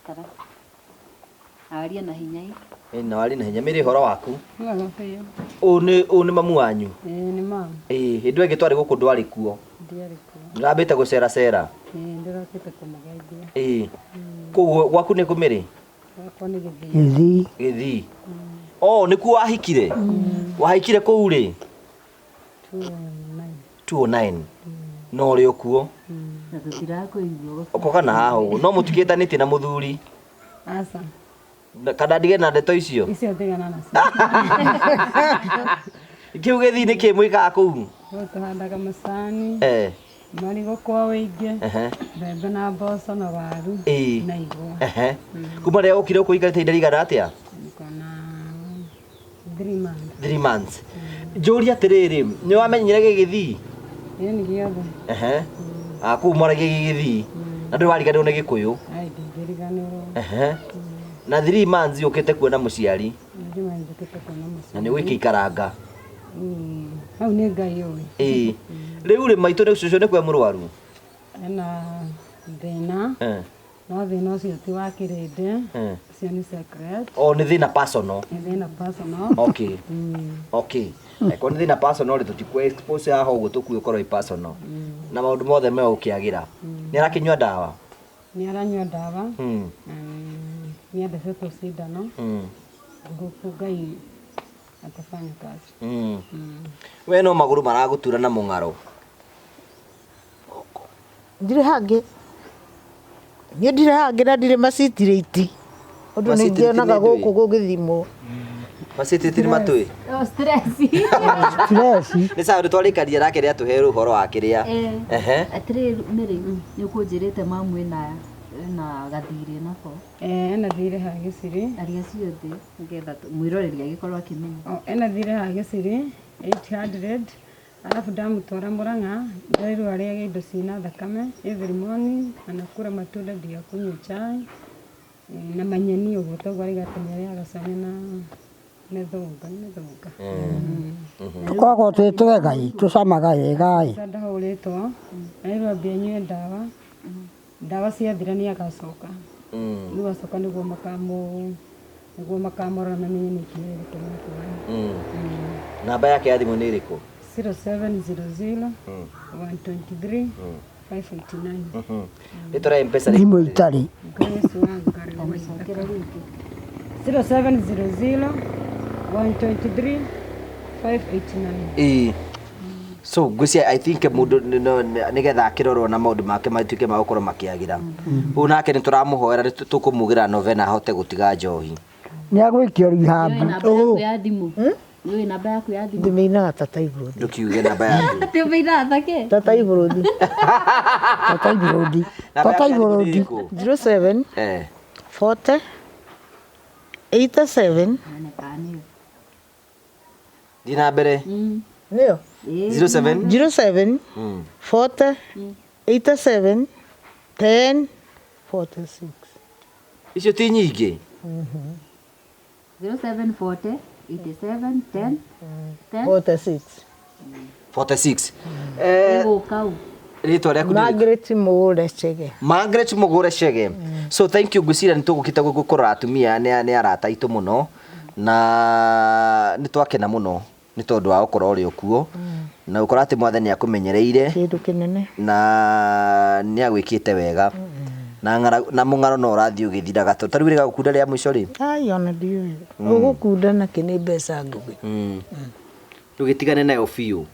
S3: Kara. Aria na hinya ĩ.
S1: Ĩ na wari na hinya mĩrĩ ũhoro waku.
S5: Wega biũ.
S1: Ũũ nĩ mamu wanyu.
S5: Ĩĩ nĩ mamu.
S1: Ĩĩ hĩndĩ ĩyo ĩngĩ twarĩ gũkũ ndwarĩ kuo.
S5: Ndiarĩ kuo.
S1: Ndĩrambĩte gũcera cera.
S5: Ĩĩ ndĩrokĩte kũmũgeithia.
S1: Ĩĩ. Kũu gwaku nĩ kũmĩrĩ?
S5: Gwakwa nĩ Gĩthii.
S4: Gĩthii.
S1: Gĩthii. Oh, nĩkuo wahikire? Wahikire kũu rĩ?
S5: 209.
S1: 209. No ũrĩ o kuo?
S3: Na tũtirakũigua.
S1: Ũko kana haha ũguo. No mũtikĩtanĩtie na mũthuri?
S5: Aca.
S1: Kana ndige na ndeto icio?
S5: Icio tigana nacio.
S1: Kĩu Gĩthii nĩ kĩ mwĩkaga kũu?
S5: Kũu tũhandaga macani,
S1: Eh.
S5: marigũ kwa ũingĩ,
S1: Ehe.
S5: mbembe na mboco na waru
S1: Ĩĩ.
S5: na igwa.
S1: Ehe. Kuma rĩrĩa ũkire gũkũ ũikarĩte ihinda rĩigana atĩa?
S5: Niko na 3 months.
S1: 3 months. Njũrie atĩrĩrĩ, nĩ wamenyire gĩgĩthii?
S5: Ĩĩ nĩ gĩothe.
S1: Ehe. Ah, kũu mwaragia gĩgĩthii. Na ndũrĩ wariganĩrwo nĩ Gĩkũyũ.
S5: Ai ndingĩriganĩrwo.
S1: Ehe. Na 3 months ũkĩte kuona mũciari
S5: 3 months njũkĩte kuona mũciari.
S1: na nĩ ũgĩkĩikaranga.
S5: Hau nĩ Ngai ũĩ.
S1: Ĩĩ. Rĩu rĩ maitũ nĩ cũcũ nĩ kwe mũrwaru?
S5: Ena thĩna.
S1: Eh.
S5: No thĩna ũcio ti wa kĩrĩndĩ.
S1: Eh.
S5: Ũcio nĩ secret.
S1: Oh, nĩ thĩna personal.
S5: Nĩ thĩna personal.
S1: Okay. Okay. Angĩkorwo nĩ thĩna personal rĩ tũtikũ expose haha ũguo tũkue ũkorwo ĩ personal. Na maũndũ mothe me ũkĩagĩra. Nĩ arakĩnyua ndawa?
S5: Nĩ aranyua ndawa. Nĩ athecetwo cindano. Ngũkũ Ngai atafanya kazi.
S1: We no magũrũ maragũtura na mũng'aro.
S2: Ndirĩ hangĩ. Niĩ ndirĩ hangĩ na ndirĩ macitirĩti. Ũndũ nĩ
S1: Macitirĩti
S2: ngĩonaga
S1: nĩ ndũĩ?
S2: gũkũ gũgĩthimwo.
S1: Macitĩtĩ nĩ matũĩ?
S3: Oh, stress.
S4: Stress.
S1: Nĩ sawa twarĩkaria nake rĩa tũhe ũhoro wa kĩrĩa. Ehe.
S3: Atĩrĩrĩ Mary, nĩ ũkũnjĩrĩte mamu ĩna gathirĩ nako.
S5: Eh, ena thirĩ ha gĩciri.
S3: Aria ciothe nĩgetha mwĩroreri agĩkorwo akĩmenya.
S5: Oh, ena thirĩ ha gĩciri 800 alafu ndamũtwara Murang'a nderirwo arĩage indo ciĩna thakame every morning, anakula matunda ndio akunywe chai, na manyeni ũguo toguo arauga atĩ nĩ arĩaga cai na Mĩthũnga, nĩ mĩthũnga.
S4: Tũkoragwo twĩ twega ĩ, tũcamaga wega ĩ.
S5: Sasa ndahũrĩtwo, na rĩu ambia anyue ndawa, ndawa ciathira nĩ agacoka. Rĩu acoka nĩguo makamũ nĩguo makamũrora mamenye nĩkĩ gĩtũma kuona.
S1: Namba yake ya thimũ nĩ ĩrĩkũ?
S5: 0700 123 589.
S1: Rĩtwa rĩa Mpesa
S4: Thimũ itarĩ.
S5: Grace Wangari Waithaka. 0700 123 589.
S1: Ĩĩ. So ngwĩciria I think mũndũ nĩgetha akĩrorwo na maũndũ make matuĩke ma gũkorwo makĩagĩra. Ũyũ nake nĩ tũramũhoera nĩ tũkũmugĩra novena ahote gũtiga njohi.
S4: Nĩ agũikio rehab.
S3: Nĩũĩ namba yaku ya thimũ? Nĩũĩ namba yaku ya thimũ?
S2: Ndĩmĩinaga tata ibũrũthi.
S1: Ndũkiuge namba yaku.
S3: Atĩ ũmĩinaga take?
S2: Tata ibũrũthi.
S4: Tata ibũrũthi.
S1: Namba
S4: Tata
S1: yaku ya thimũ nĩ
S4: ibũrũthi.
S1: ĩrĩkũ?
S2: 07
S1: Eh.
S2: 40 87
S3: None kana nĩyo.
S1: Thiĩ na mbere.
S2: nĩyo
S3: Ĩĩ.
S1: 07
S2: 07 40 87 10 46.
S1: Icio ti nyingĩ.
S3: 0740 87 10 10
S2: 46.
S1: 46. Eh,
S3: ĩgũka ũ?
S1: rĩtwa rĩaku nĩ rĩrĩkũ?
S2: Margaret Mũgũre Chege.
S1: Margaret Mũgũre Chege. So thank you ngwĩciria nĩ tũgũkĩte gũkũrora atumia nĩ arata aitũ mũno na nĩ twakena mũno nĩ tondũ wa gũkorwo ũrĩ okuo na gũkorwo atĩ mwathani akũmenyereire
S2: Kĩndũ kĩnene.
S1: na nĩ agwĩkĩte wega na na mũng'aro no ũrathiĩ ũgĩthiraga tondũ ta rĩu rĩga gũkunda rĩa mũico rĩ.
S2: Ai ona ndiũĩ. Ũgũkunda nakĩ nĩ mbeca nguhĩ.
S1: Ndũgĩtigane nayo biũ.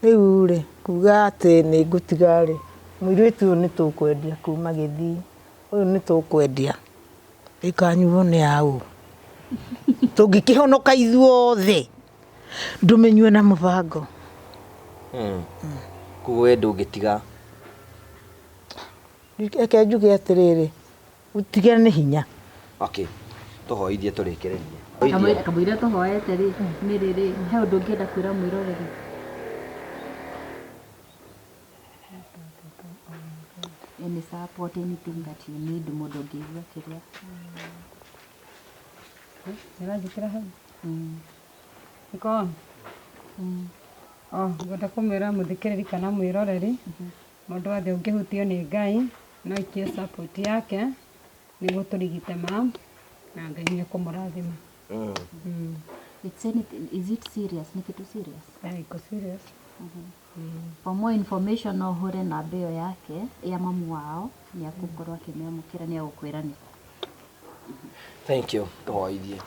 S2: Rĩu rĩ, kuga atĩ nĩ ngũtiga rĩ, mũirĩtu ũyũ nĩ tũkwendia kuma Gĩthii, ũyũ nĩ tũkwendia, ĩkanyuo nĩ aũ? Tũngĩkĩhonoka ithuothe, ndũmĩnyue na mũbango.
S1: Koguo we ndũngĩtiga.
S2: Reke njuge atĩrĩrĩ, gũtiga nĩ hinya.
S1: Okay. Tũhoithie tũrĩkĩrĩrie.
S3: Kamũira tũhoete rĩ, nĩ rĩrĩ, he ũndũ ũngĩenda kwĩra mwĩroreri? Any support, anything that you need, mũndũ ũngĩigua kĩrĩa.
S5: Nĩũranjĩkĩra hau? Iko on? Oh, ngwenda kũmwĩra mũthikĩrĩri kana mwĩroreri, mũndũ wothe ũngĩhutio nĩ Ngai, no aikie support yake nĩguo tũrigite mam na Ngai nĩ ekũmũrathima.
S3: It's anything, is it serious? Nĩ kĩndũ serious?
S5: Yeah, iko serious.
S3: For more information no ũhũre namba ĩyo yake ya mamu wao, nĩ agũkorwo akĩmĩamũkĩra, nĩ agũkwĩra nĩkũ.
S1: Thank you. Tũhoithie.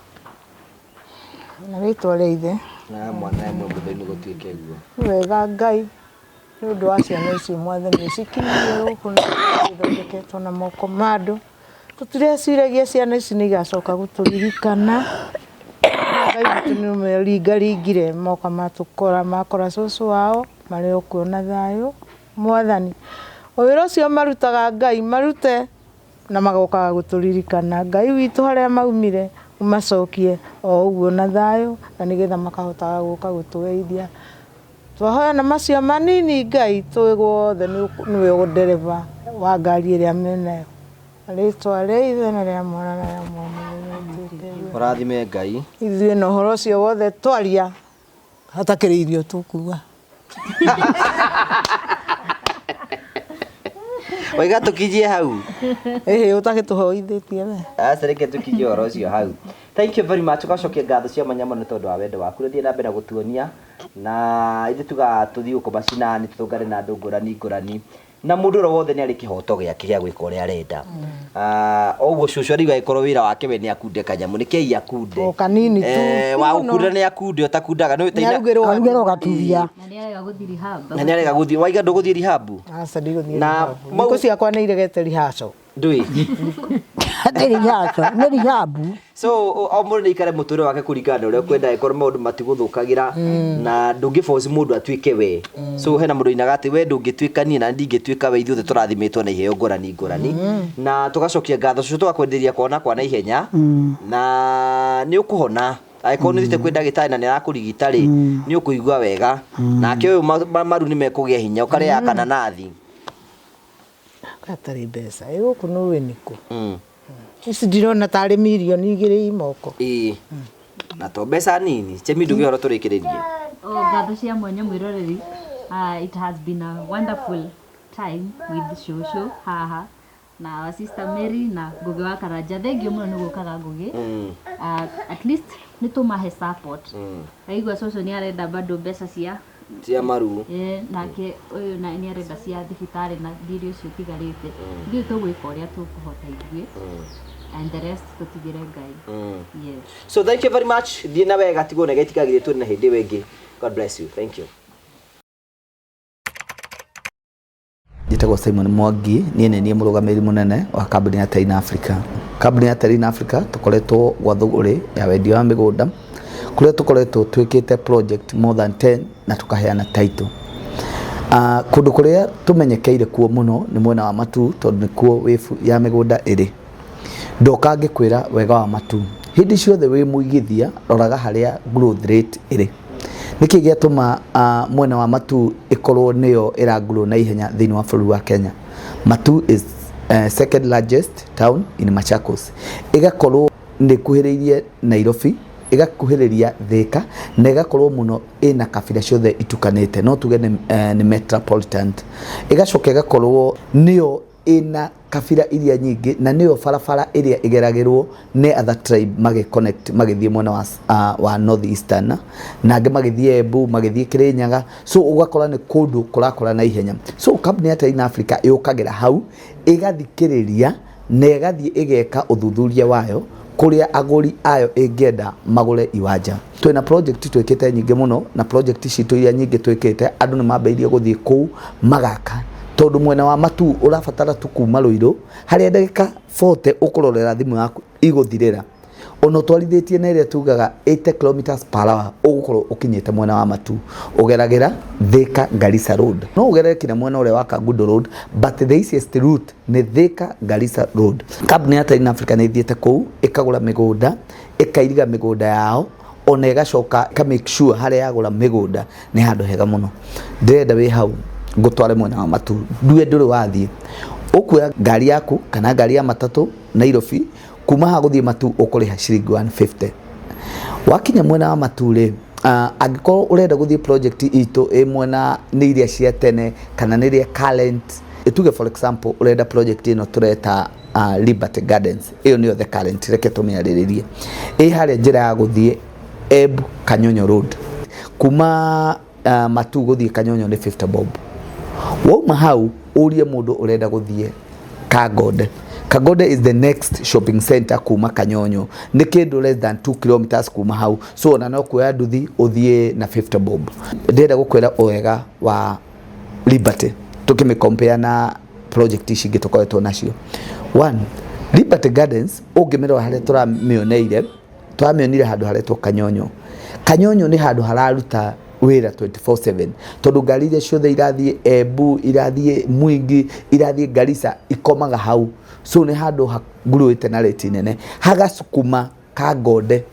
S2: Na rĩtwa rĩa ithe.
S1: Na mwana ĩmwe mũtheri nĩ gũtuĩke guo.
S2: Nĩ wega Ngai nĩ ũndũ wa ciana icio mwathani ũcikinyie gũkũ na ithondeketwo na moko ma andũ. Tũtireciragia ciana ici nĩ igacoka gũtũririkana. Ngai witũ nĩ ũmeringaringire moka matũkora makora cũcũ wao marĩ o kuo na thayũ. Mwathani, o wĩra ũcio marutaga Ngai marute na magokaga gũtũririkana. Ngai witũ harĩa maumire ũmacokie o ũguo na thayũ na nĩgetha makahotaga gũka gũtũgeithia. Twahoya na macio manini Ngai tũĩ guothe nĩwe ndereba wa ngari ĩrĩa menayo. Rĩtwa rĩa ithe na rĩa mwana na rĩa Mwathani.
S1: Ũrathime Ngai.
S2: Ithuĩ na ũhoro ũcio wothe twaria hatakĩrĩ irio tũkuga.
S1: Waiga tũkinyie hau.
S2: Ĩhĩ ũtagĩtũhoithĩtie we.
S1: Aca reke tũkinyie ũhoro ũcio hau. Thank you very much. Ũgacokia ngatho cia mwanya mũno nĩ tondũ wa wendo waku. Ũthiĩ na mbere na gũtuonia na ithuĩ tugaga tũthiĩ gũkũ macinani tũtũngane na andũ ngũrani ngũrani na mũndũ ũrĩa wothe nĩ arĩ kĩhoto gĩake gĩa gwĩka ũrĩa arenda. O ũguo cũcũ arauga angĩkorwo wĩra wake we nĩ akunde kanyamũ nĩ kei akunde.
S2: O kanini tu.
S1: Wa gũkunda nĩ akunde ũtakundaga nĩ
S2: Nĩ arugĩrwo
S4: Arugĩrwo gatubia.
S3: Na nĩ arega gũthiĩ rehab.
S1: na nĩ arega gũthiĩ waiga ndũgũthiĩ rehab.
S2: Aca ndigũthiĩ
S1: Na
S2: rehab. Thikũ ciakwa nĩ iregete rehearsal.
S1: Ndũĩ.
S4: Nĩ rehearsal, nĩ rehab.
S1: So o mũndũ nĩ aikare mũtũrĩre wake kũringana na ũrĩa ũkwenda angĩkorwo maũndũ matigũthũkagĩra na ndũngĩ force mũndũ atuĩke we. So hena mũndũ oinaga atĩ we ndũngĩtuĩka niĩ na ndingĩtuĩka we, ithuothe tũrathimĩtwo na iheo ngũrani ngũrani. Na tũgacokia ngatho cũcũ tũgakwenderia kuona kwa naihenya na nĩ ũkũhona. Angĩkorwo nĩ ũthiĩte kwĩ ndagĩtarĩ na nĩ arakũrigita rĩ, nĩ ũkũigua wega. Nake ũyũ maru nĩ mekũgĩa hinya ũkarĩaga kananathi.
S2: Gatarĩ mbeca. Ĩ gũkũ nĩ ũĩ nĩkũ. Ici ndirona tarĩ mirioni igĩrĩ i moko.
S1: Ĩĩ. Na to mbeca nini. Chemi nduge horo tũrĩkĩrĩrie.
S3: Oh, ngatho cia mwanya mwĩroreri. It has been a wonderful time with Shosho haha na our sister Mary na Ngugi wa Karanja. Thank you mũno nĩ gũkaga Ngugi. At least nĩ tũmahe support. Aigua Shosho nĩ arenda bado mbeca cia
S1: Cia maru.
S3: Nake ũyũ na nĩ arenda cia thibitarĩ na thirĩ ũcio ũtigarĩte. Ithuĩ tũgwĩka ũrĩa tũkũhota ithuĩ and the rest tũtigĩre Ngai. Yes.
S1: So thank you very much. Thiĩ na wega tigwo na gaitikagire tũrĩ na hĩndĩ ĩyo ĩngĩ. God bless you. Thank you.
S6: Njĩtagwo Simon Mwangi, niĩ nĩ niĩ mũrũgamĩrĩri mũnene wa kambuni ya Terrain Africa. Kambuni ya Terrain Africa tũkoretwo gwa thũgũrĩ ya wendia wa mĩgũnda kũrĩa tũkoretwo twĩkĩte project more than 10 na tũkaheana title. Kũndũ kũrĩa tũmenyekeire kuo mũno nĩ mwena wa Matuu tondũ nĩkuo wĩbu ya mĩgũnda ĩrĩ. Ndoka ngĩkwĩra wega wa Matuu, hĩndĩ ciothe wĩ mũigithia roraga harĩa growth rate ĩrĩ. Nĩkĩ gĩatũma mwena wa Matuu ĩkorwo nĩyo ĩra grow na ihenya thĩinĩ wa bũrũri wa Kenya? Matuu is second largest town in Machakos. Ĩgakorwo nĩ ĩkuhĩrĩirie Nairobi, ĩgakuhĩrĩria Thika na ĩgakorwo mũno ĩna kabira ciothe itukanĩte, no tuge nĩ metropolitan. Ĩgacoka ĩgakorwo nĩyo ĩna kabira iria nyingĩ na nĩyo barabara ĩrĩa ĩgeragĩrwo nĩ other tribe magĩ connect magĩthiĩ mwena wa North Eastern na angĩ magĩthiĩ Embu, magĩthiĩ Kĩrĩnyaga. So ũgakora nĩ kũndũ kũrakũra na ihenya. So kambuni ya Terrain Africa yũkagĩra hau ĩgathikĩrĩria na ĩgathiĩ ĩgeka ũthuthuria wayo kũrĩa agũri ayo ĩngĩenda magũre iwanja. Twĩna project twĩkĩte nyingĩ mũno na project citũ iria nyingĩ twĩkĩte andũ nĩ mambĩrĩirie gũthiĩ kũu magaka tondũ mwena wa Matuu ũrabatara tu kuma Ruiru harĩa ndagĩka 40 ũkũrorera thimũ yaku igũthirĩra ona ũtwarithĩtie na ĩrĩa tugaga 80 kilometers per hour ũgũkorwo ũkinyĩte mwena wa Matuu. Ũgeragĩra Thika Garissa Road, no ũgerere kinya mwena ũrĩa wa Kangundo Road, but the easiest route nĩ Thika Garissa Road. Kambuni ya Terrain Africa nĩ ĩthiĩte kũu ĩkagũra mĩgũnda, ĩkairiga mĩgũnda yao ona ĩgacoka ĩka make sure harĩa yagũra mĩgũnda nĩ handũ hega mũno. Ndĩrenda wĩ hau ngũtware mwena wa Matuu, ndue ndũrĩ wathiĩ. Ũkuoya ngari yaku kana ngari ya matatũ Nairobi kuma haha gũthiĩ Matuu ũkũrĩha ciringi 150. Wakinya mwena wa Matuu rĩ, angĩkorwo ũrenda gũthiĩ project itũ ĩ mwena nĩ iria cia tene kana nĩ iria current, tuge for example ũrenda project ĩno tũreta Liberty Gardens, ĩyo nĩyo the current, reke tũmĩarĩrĩrie. Ĩ harĩa njĩra ya gũthiĩ Embu Kanyonyo Road, kuma Matuu gũthiĩ Kanyonyo nĩ 50 bob. Wauma hau ũrie mũndũ ũrenda gũthiĩ Kangonde. Kangonde is the next shopping center kuma Kanyonyo, nĩ kĩndũ less than 2 kilometers kuma hau, so ona no kuoya nduthi ũthiĩ na 50 bob. Ndĩrenda gũkwĩra wega wa Liberty tũkĩmĩ compare na project ici ingĩ tũkoretwo nacio. One, Liberty Gardens ũngĩmĩrora harĩa tũramĩoneire, tũramĩonire handũ haretwo Kanyonyo. Kanyonyo nĩ handũ hararuta wĩra 24/7 tondũ ngari iria ciothe irathiĩ Embu, irathiĩ Mwingi, irathiĩ Garissa ikomaga hau. So nĩ handũ hangurũĩte na rate nene. Hagasukuma Kangonde.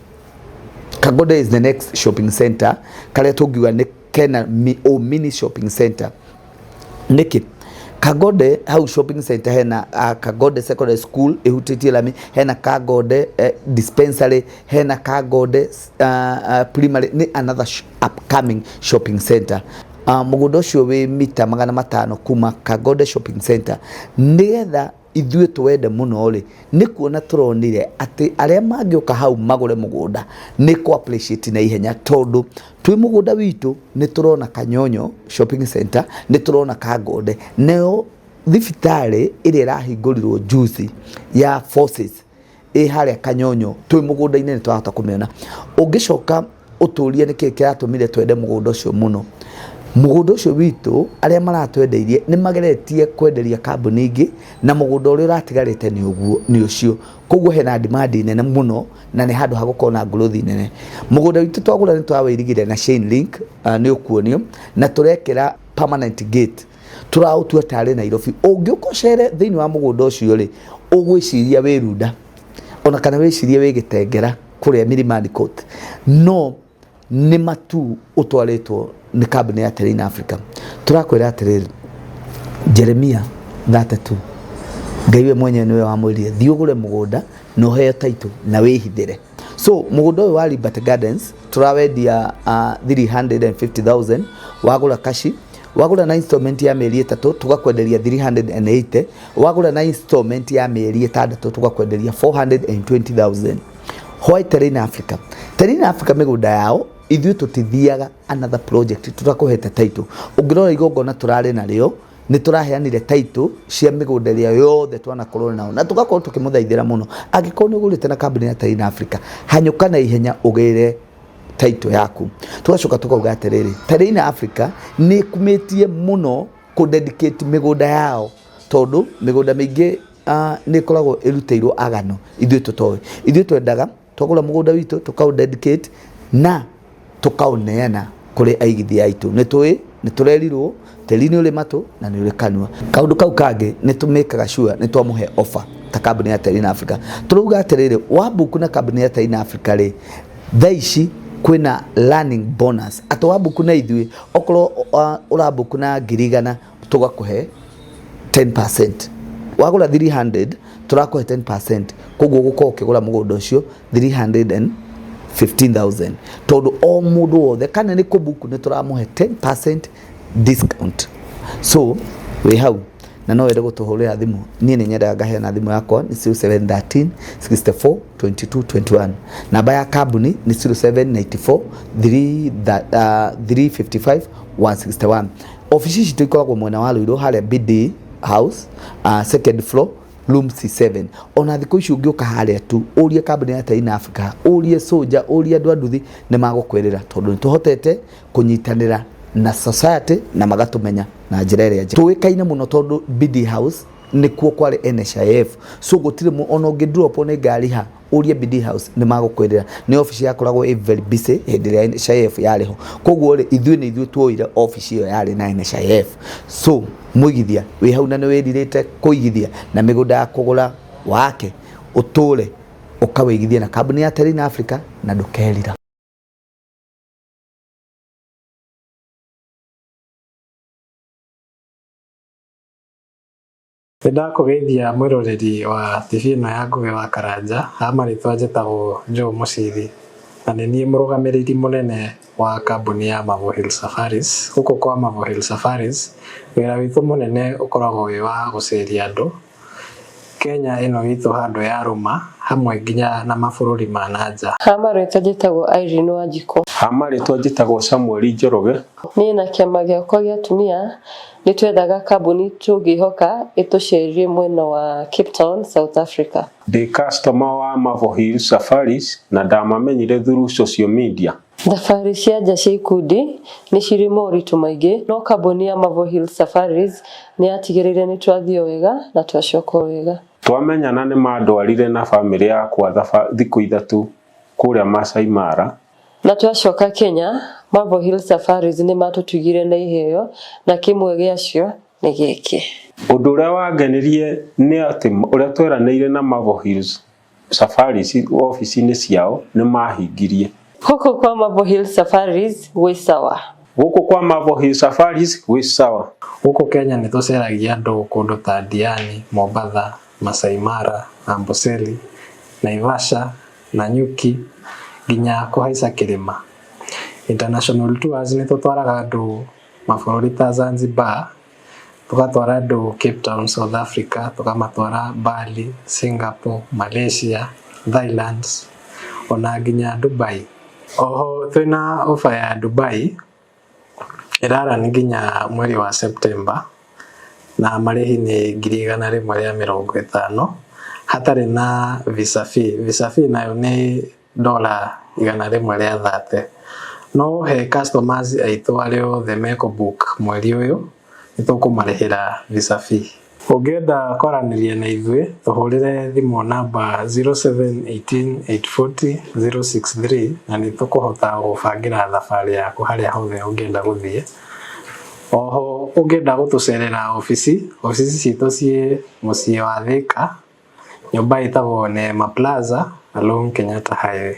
S6: Kangonde is the next shopping center karĩa tũngiuga nĩ kena o mini shopping center. Nĩkĩ? Kangonde hau shopping center hena Kangonde Secondary School ĩhutĩtie lami, hena Kangonde dispensary, hena Kangonde primary, nĩ another upcoming shopping center. Mũgũnda ũcio wĩ mita 500 kuma Kangonde shopping center. Nĩgetha ithuĩ twende mũno rĩ, nĩ kuona tũronire atĩ arĩa mangĩũka hau magũre mũgũnda nĩ kũ appreciate na ihenya tondũ twĩ mũgũnda witũ nĩ tũrona Kanyonyo shopping center, nĩ tũrona Kangonde, nayo thibitarĩ ĩrĩa ĩrahingũrirwo juzi ya Forces ĩ harĩa Kanyonyo, twĩ mũgũnda-inĩ nĩ twahota kũmĩona. Ũngĩcoka ũtũrie nĩkĩ kĩratũmire twende mũgũnda ũcio mũno. Mũgũnda ũcio witũ arĩa maratwendeirie nĩ mageretie kwenderia kambuni ingĩ na mũgũnda ũrĩa ũratigarĩte nĩ ũguo nĩ ũcio. Koguo hena demand nene mũno na nĩ handũ hagũkorwo na growth nene. Mũgũnda witũ twagũra nĩ twawĩirigire na chain link, nĩ ũkuonio na tũrekĩra permanent gate. Tũraũtua tarĩ Nairobi. Ũngĩũka ũcere thĩinĩ wa mũgũnda ũcio rĩ, ũgwĩciria wĩ Runda ona kana wĩcirie wĩ Gĩtengera kũrĩa Milimani Court, no nĩ Matuu ũtwarĩtwo nĩ kambuni ya Terrain Africa. Tũrakwĩra atĩrĩrĩ, Jeremia 32, Ngai we mwenyewe nĩwe wamwĩrire thiĩ ũgũre mũgũnda na ũheo title na wĩhithĩre. So mũgũnda ũyũ wa Liberty Gardens tũrawendia 350,000 wagũra kashi, wagũra na installment ya mĩeri 3 tũgakwenderia 380, wagũra na installment ya mĩeri 6 tũgakwenderia 420,000. Why Terrain Africa? Terrain Africa mĩgũnda yao ithuĩ tũtithiaga another project tũtakũhete title. Ũngĩrora igongona tũrarĩ narĩo nĩ tũraheanire title cia mĩgũnda ĩrĩa yothe twanakorwo nao na tũgakorwo tũkĩmũthaithĩra mũno. Angĩkorwo nĩ ũgũrĩte na kambuni ya Terrain Africa, hanyũka na ihenya ũgĩre title yaku. Tũgacoka tũkauga atĩrĩrĩ, Terrain Africa nĩ ĩkumĩtie mũno kũ dedicate mĩgũnda yao, tondũ mĩgũnda mĩingĩ nĩ ĩkoragwo ĩrutĩirwo agano ithuĩ tũtoĩ. Ithuĩ twendaga twagũra mũgũnda witũ tũkaũ dedicate na tũkaũneana kũrĩ aigithia aitũ. Nĩ tũĩ nĩ tũrerirwo tĩri nĩ ũrĩ matũ na nĩ ũrĩ kanua. Kaũndũ kau kangĩ nĩ tũmĩkaga sure nĩ twamũhe offer ta kambuni ya Terrain Africa. Tũrauga atĩrĩrĩ, wabuku na kambuni ya Terrain Africa rĩ, thaa ici kwĩna learning bonus, atĩ wabuku na ithuĩ okorwo ũrabuku na 100,000 tũgakũhe 10%, wagũra 300 tũrakũhe 10%, koguo ũgũkorwo ũkĩgũra mũgũnda ũcio 315,000, tondũ o mũndũ wothe kana nĩ kũbuku nĩ tũramũhe 10% discount. So wĩ hau na no wende gũtũhũrĩra thimũ, niĩ nĩ nyendaga ngaheana thimũ yakwa nĩ 0713 64 22 21. Namba ya kambuni nĩ 0794 355 161. Ofici citũ ikoragwo mwena wa Ruiru harĩa BD House, second floor, room C7. Ona thikũ ici ũngĩũka harĩa tu ũrie kambuni ya Terrain Africa, ũrie Soja, ũrie andũ a nduthi, nĩ magũkwĩrĩra, tondũ nĩ tũhotete kũnyitanĩra na society na magatũmenya na njĩra ĩrĩa njega. Tũĩkaine mũno tondũ BD House nĩkuo kwarĩ NHIF, so gũtirĩ ona ũngĩ drop nĩ ngari ha ũrie BD House nĩ magũkwĩrĩra. Nĩ ofici yakoragwo ĩ very busy hĩndĩ ĩrĩa NHIF yarĩ ho, koguo rĩ ithuĩ nĩ ithuĩ tuoire ofici ĩyo yarĩ na NHIF. So mũigithia wĩ hau na nĩ wĩrirĩte kũigithia na mĩgũnda ya kũgũra wake ũtũre ũkawĩigithia na kambuni ya Terrain Africa na ndũkerira.
S7: Nĩ ndakũgeithia mwĩroreri wa TV ĩno ya Ngũgĩ wa Karanja. Ha marĩtwa njĩtagwo Joe Mũciri na nĩ niĩ mũrũgamĩrĩri mũnene wa kambuni ya Marvel Hill Safaris. Gũkũ kwa Marvel Hill Safaris wĩra witũ mũnene ũkoragwo wĩ wa gũceria andũ Kenya ĩno itũ handũ ya rũma hamwe nginya na mabũrũri ma na nja.
S8: Ha marĩtwa njĩtagwo Irene Wanjikũ.
S9: Ha marĩtwa njĩtagwo Samuel Njoroge.
S8: Niĩ na kĩama gĩakwa gĩa atumia nĩ twethaga kambuni tũngĩhoka ĩtũcerie mwena wa Cape Town, South Africa.
S9: Ndĩ customer wa Marvel Hill Safaris na ndamamenyire through social media.
S8: Thabarĩ cia nja cia ikundi nĩ cirĩ moritũ maingĩ, no kambuni ya Marvel Hill Safaris nĩ yatigĩrĩire nĩ twathiĩ wega na twacoka wega.
S9: Twamenyana nĩ mandwarire na bamĩrĩ yakwa thikũ 3 kũrĩa Masai Mara.
S8: Na twacoka Kenya, Marvel Hill Safaris nĩ matũtugire na iheo na kĩmwe gĩacio nĩ gĩkĩ.
S9: Ũndũ ũrĩa wangenirie nĩ atĩ ũrĩa tweranĩire na Marvel Hills Safaris ofici-inĩ ciao nĩ mahingirie.
S8: Gũkũ kwa Marvel Hill Safaris gwĩ sawa.
S9: Gũkũ kwa Marvel Hill Safaris gwĩ sawa.
S7: Gũkũ Kenya nĩ tũceragia andũ kũndũ ta Diani, Mombatha, Masai Mara, Amboseli, Naivasha, Nanyuki nginya kũhaica kĩrĩma. International tours nĩ tũtwaraga andũ mabũrũri ta Zanzibar, tũgatwara andũ Cape Town, South Africa, tũkamatwara Bali, Singapore, Malaysia, Thailand ona nginya Dubai. Oho twĩna offer ya Dubai ĩrarani nginya mweri wa September na marĩhi nĩ 150,000 hatarĩ na visa fee. Visa fee nayo nĩ $130. No he customers aitũ arĩa othe mekũbook mweri ũyũ nĩ tũkũmarĩhĩra visa fee. Ũngĩenda kwaranĩria na ithuĩ tũhũrĩre thimũ namba 0718 840 063 na nĩ tũkũhota gũbangĩra thabarĩ yaku harĩa hothe ũngĩenda gũthiĩ. Oho ũngĩenda gũtũcerera ofici, ofici citũ ciĩ mũciĩ wa Thika, nyũmba ĩtagwo Neema Plaza along Kenyatta Highway.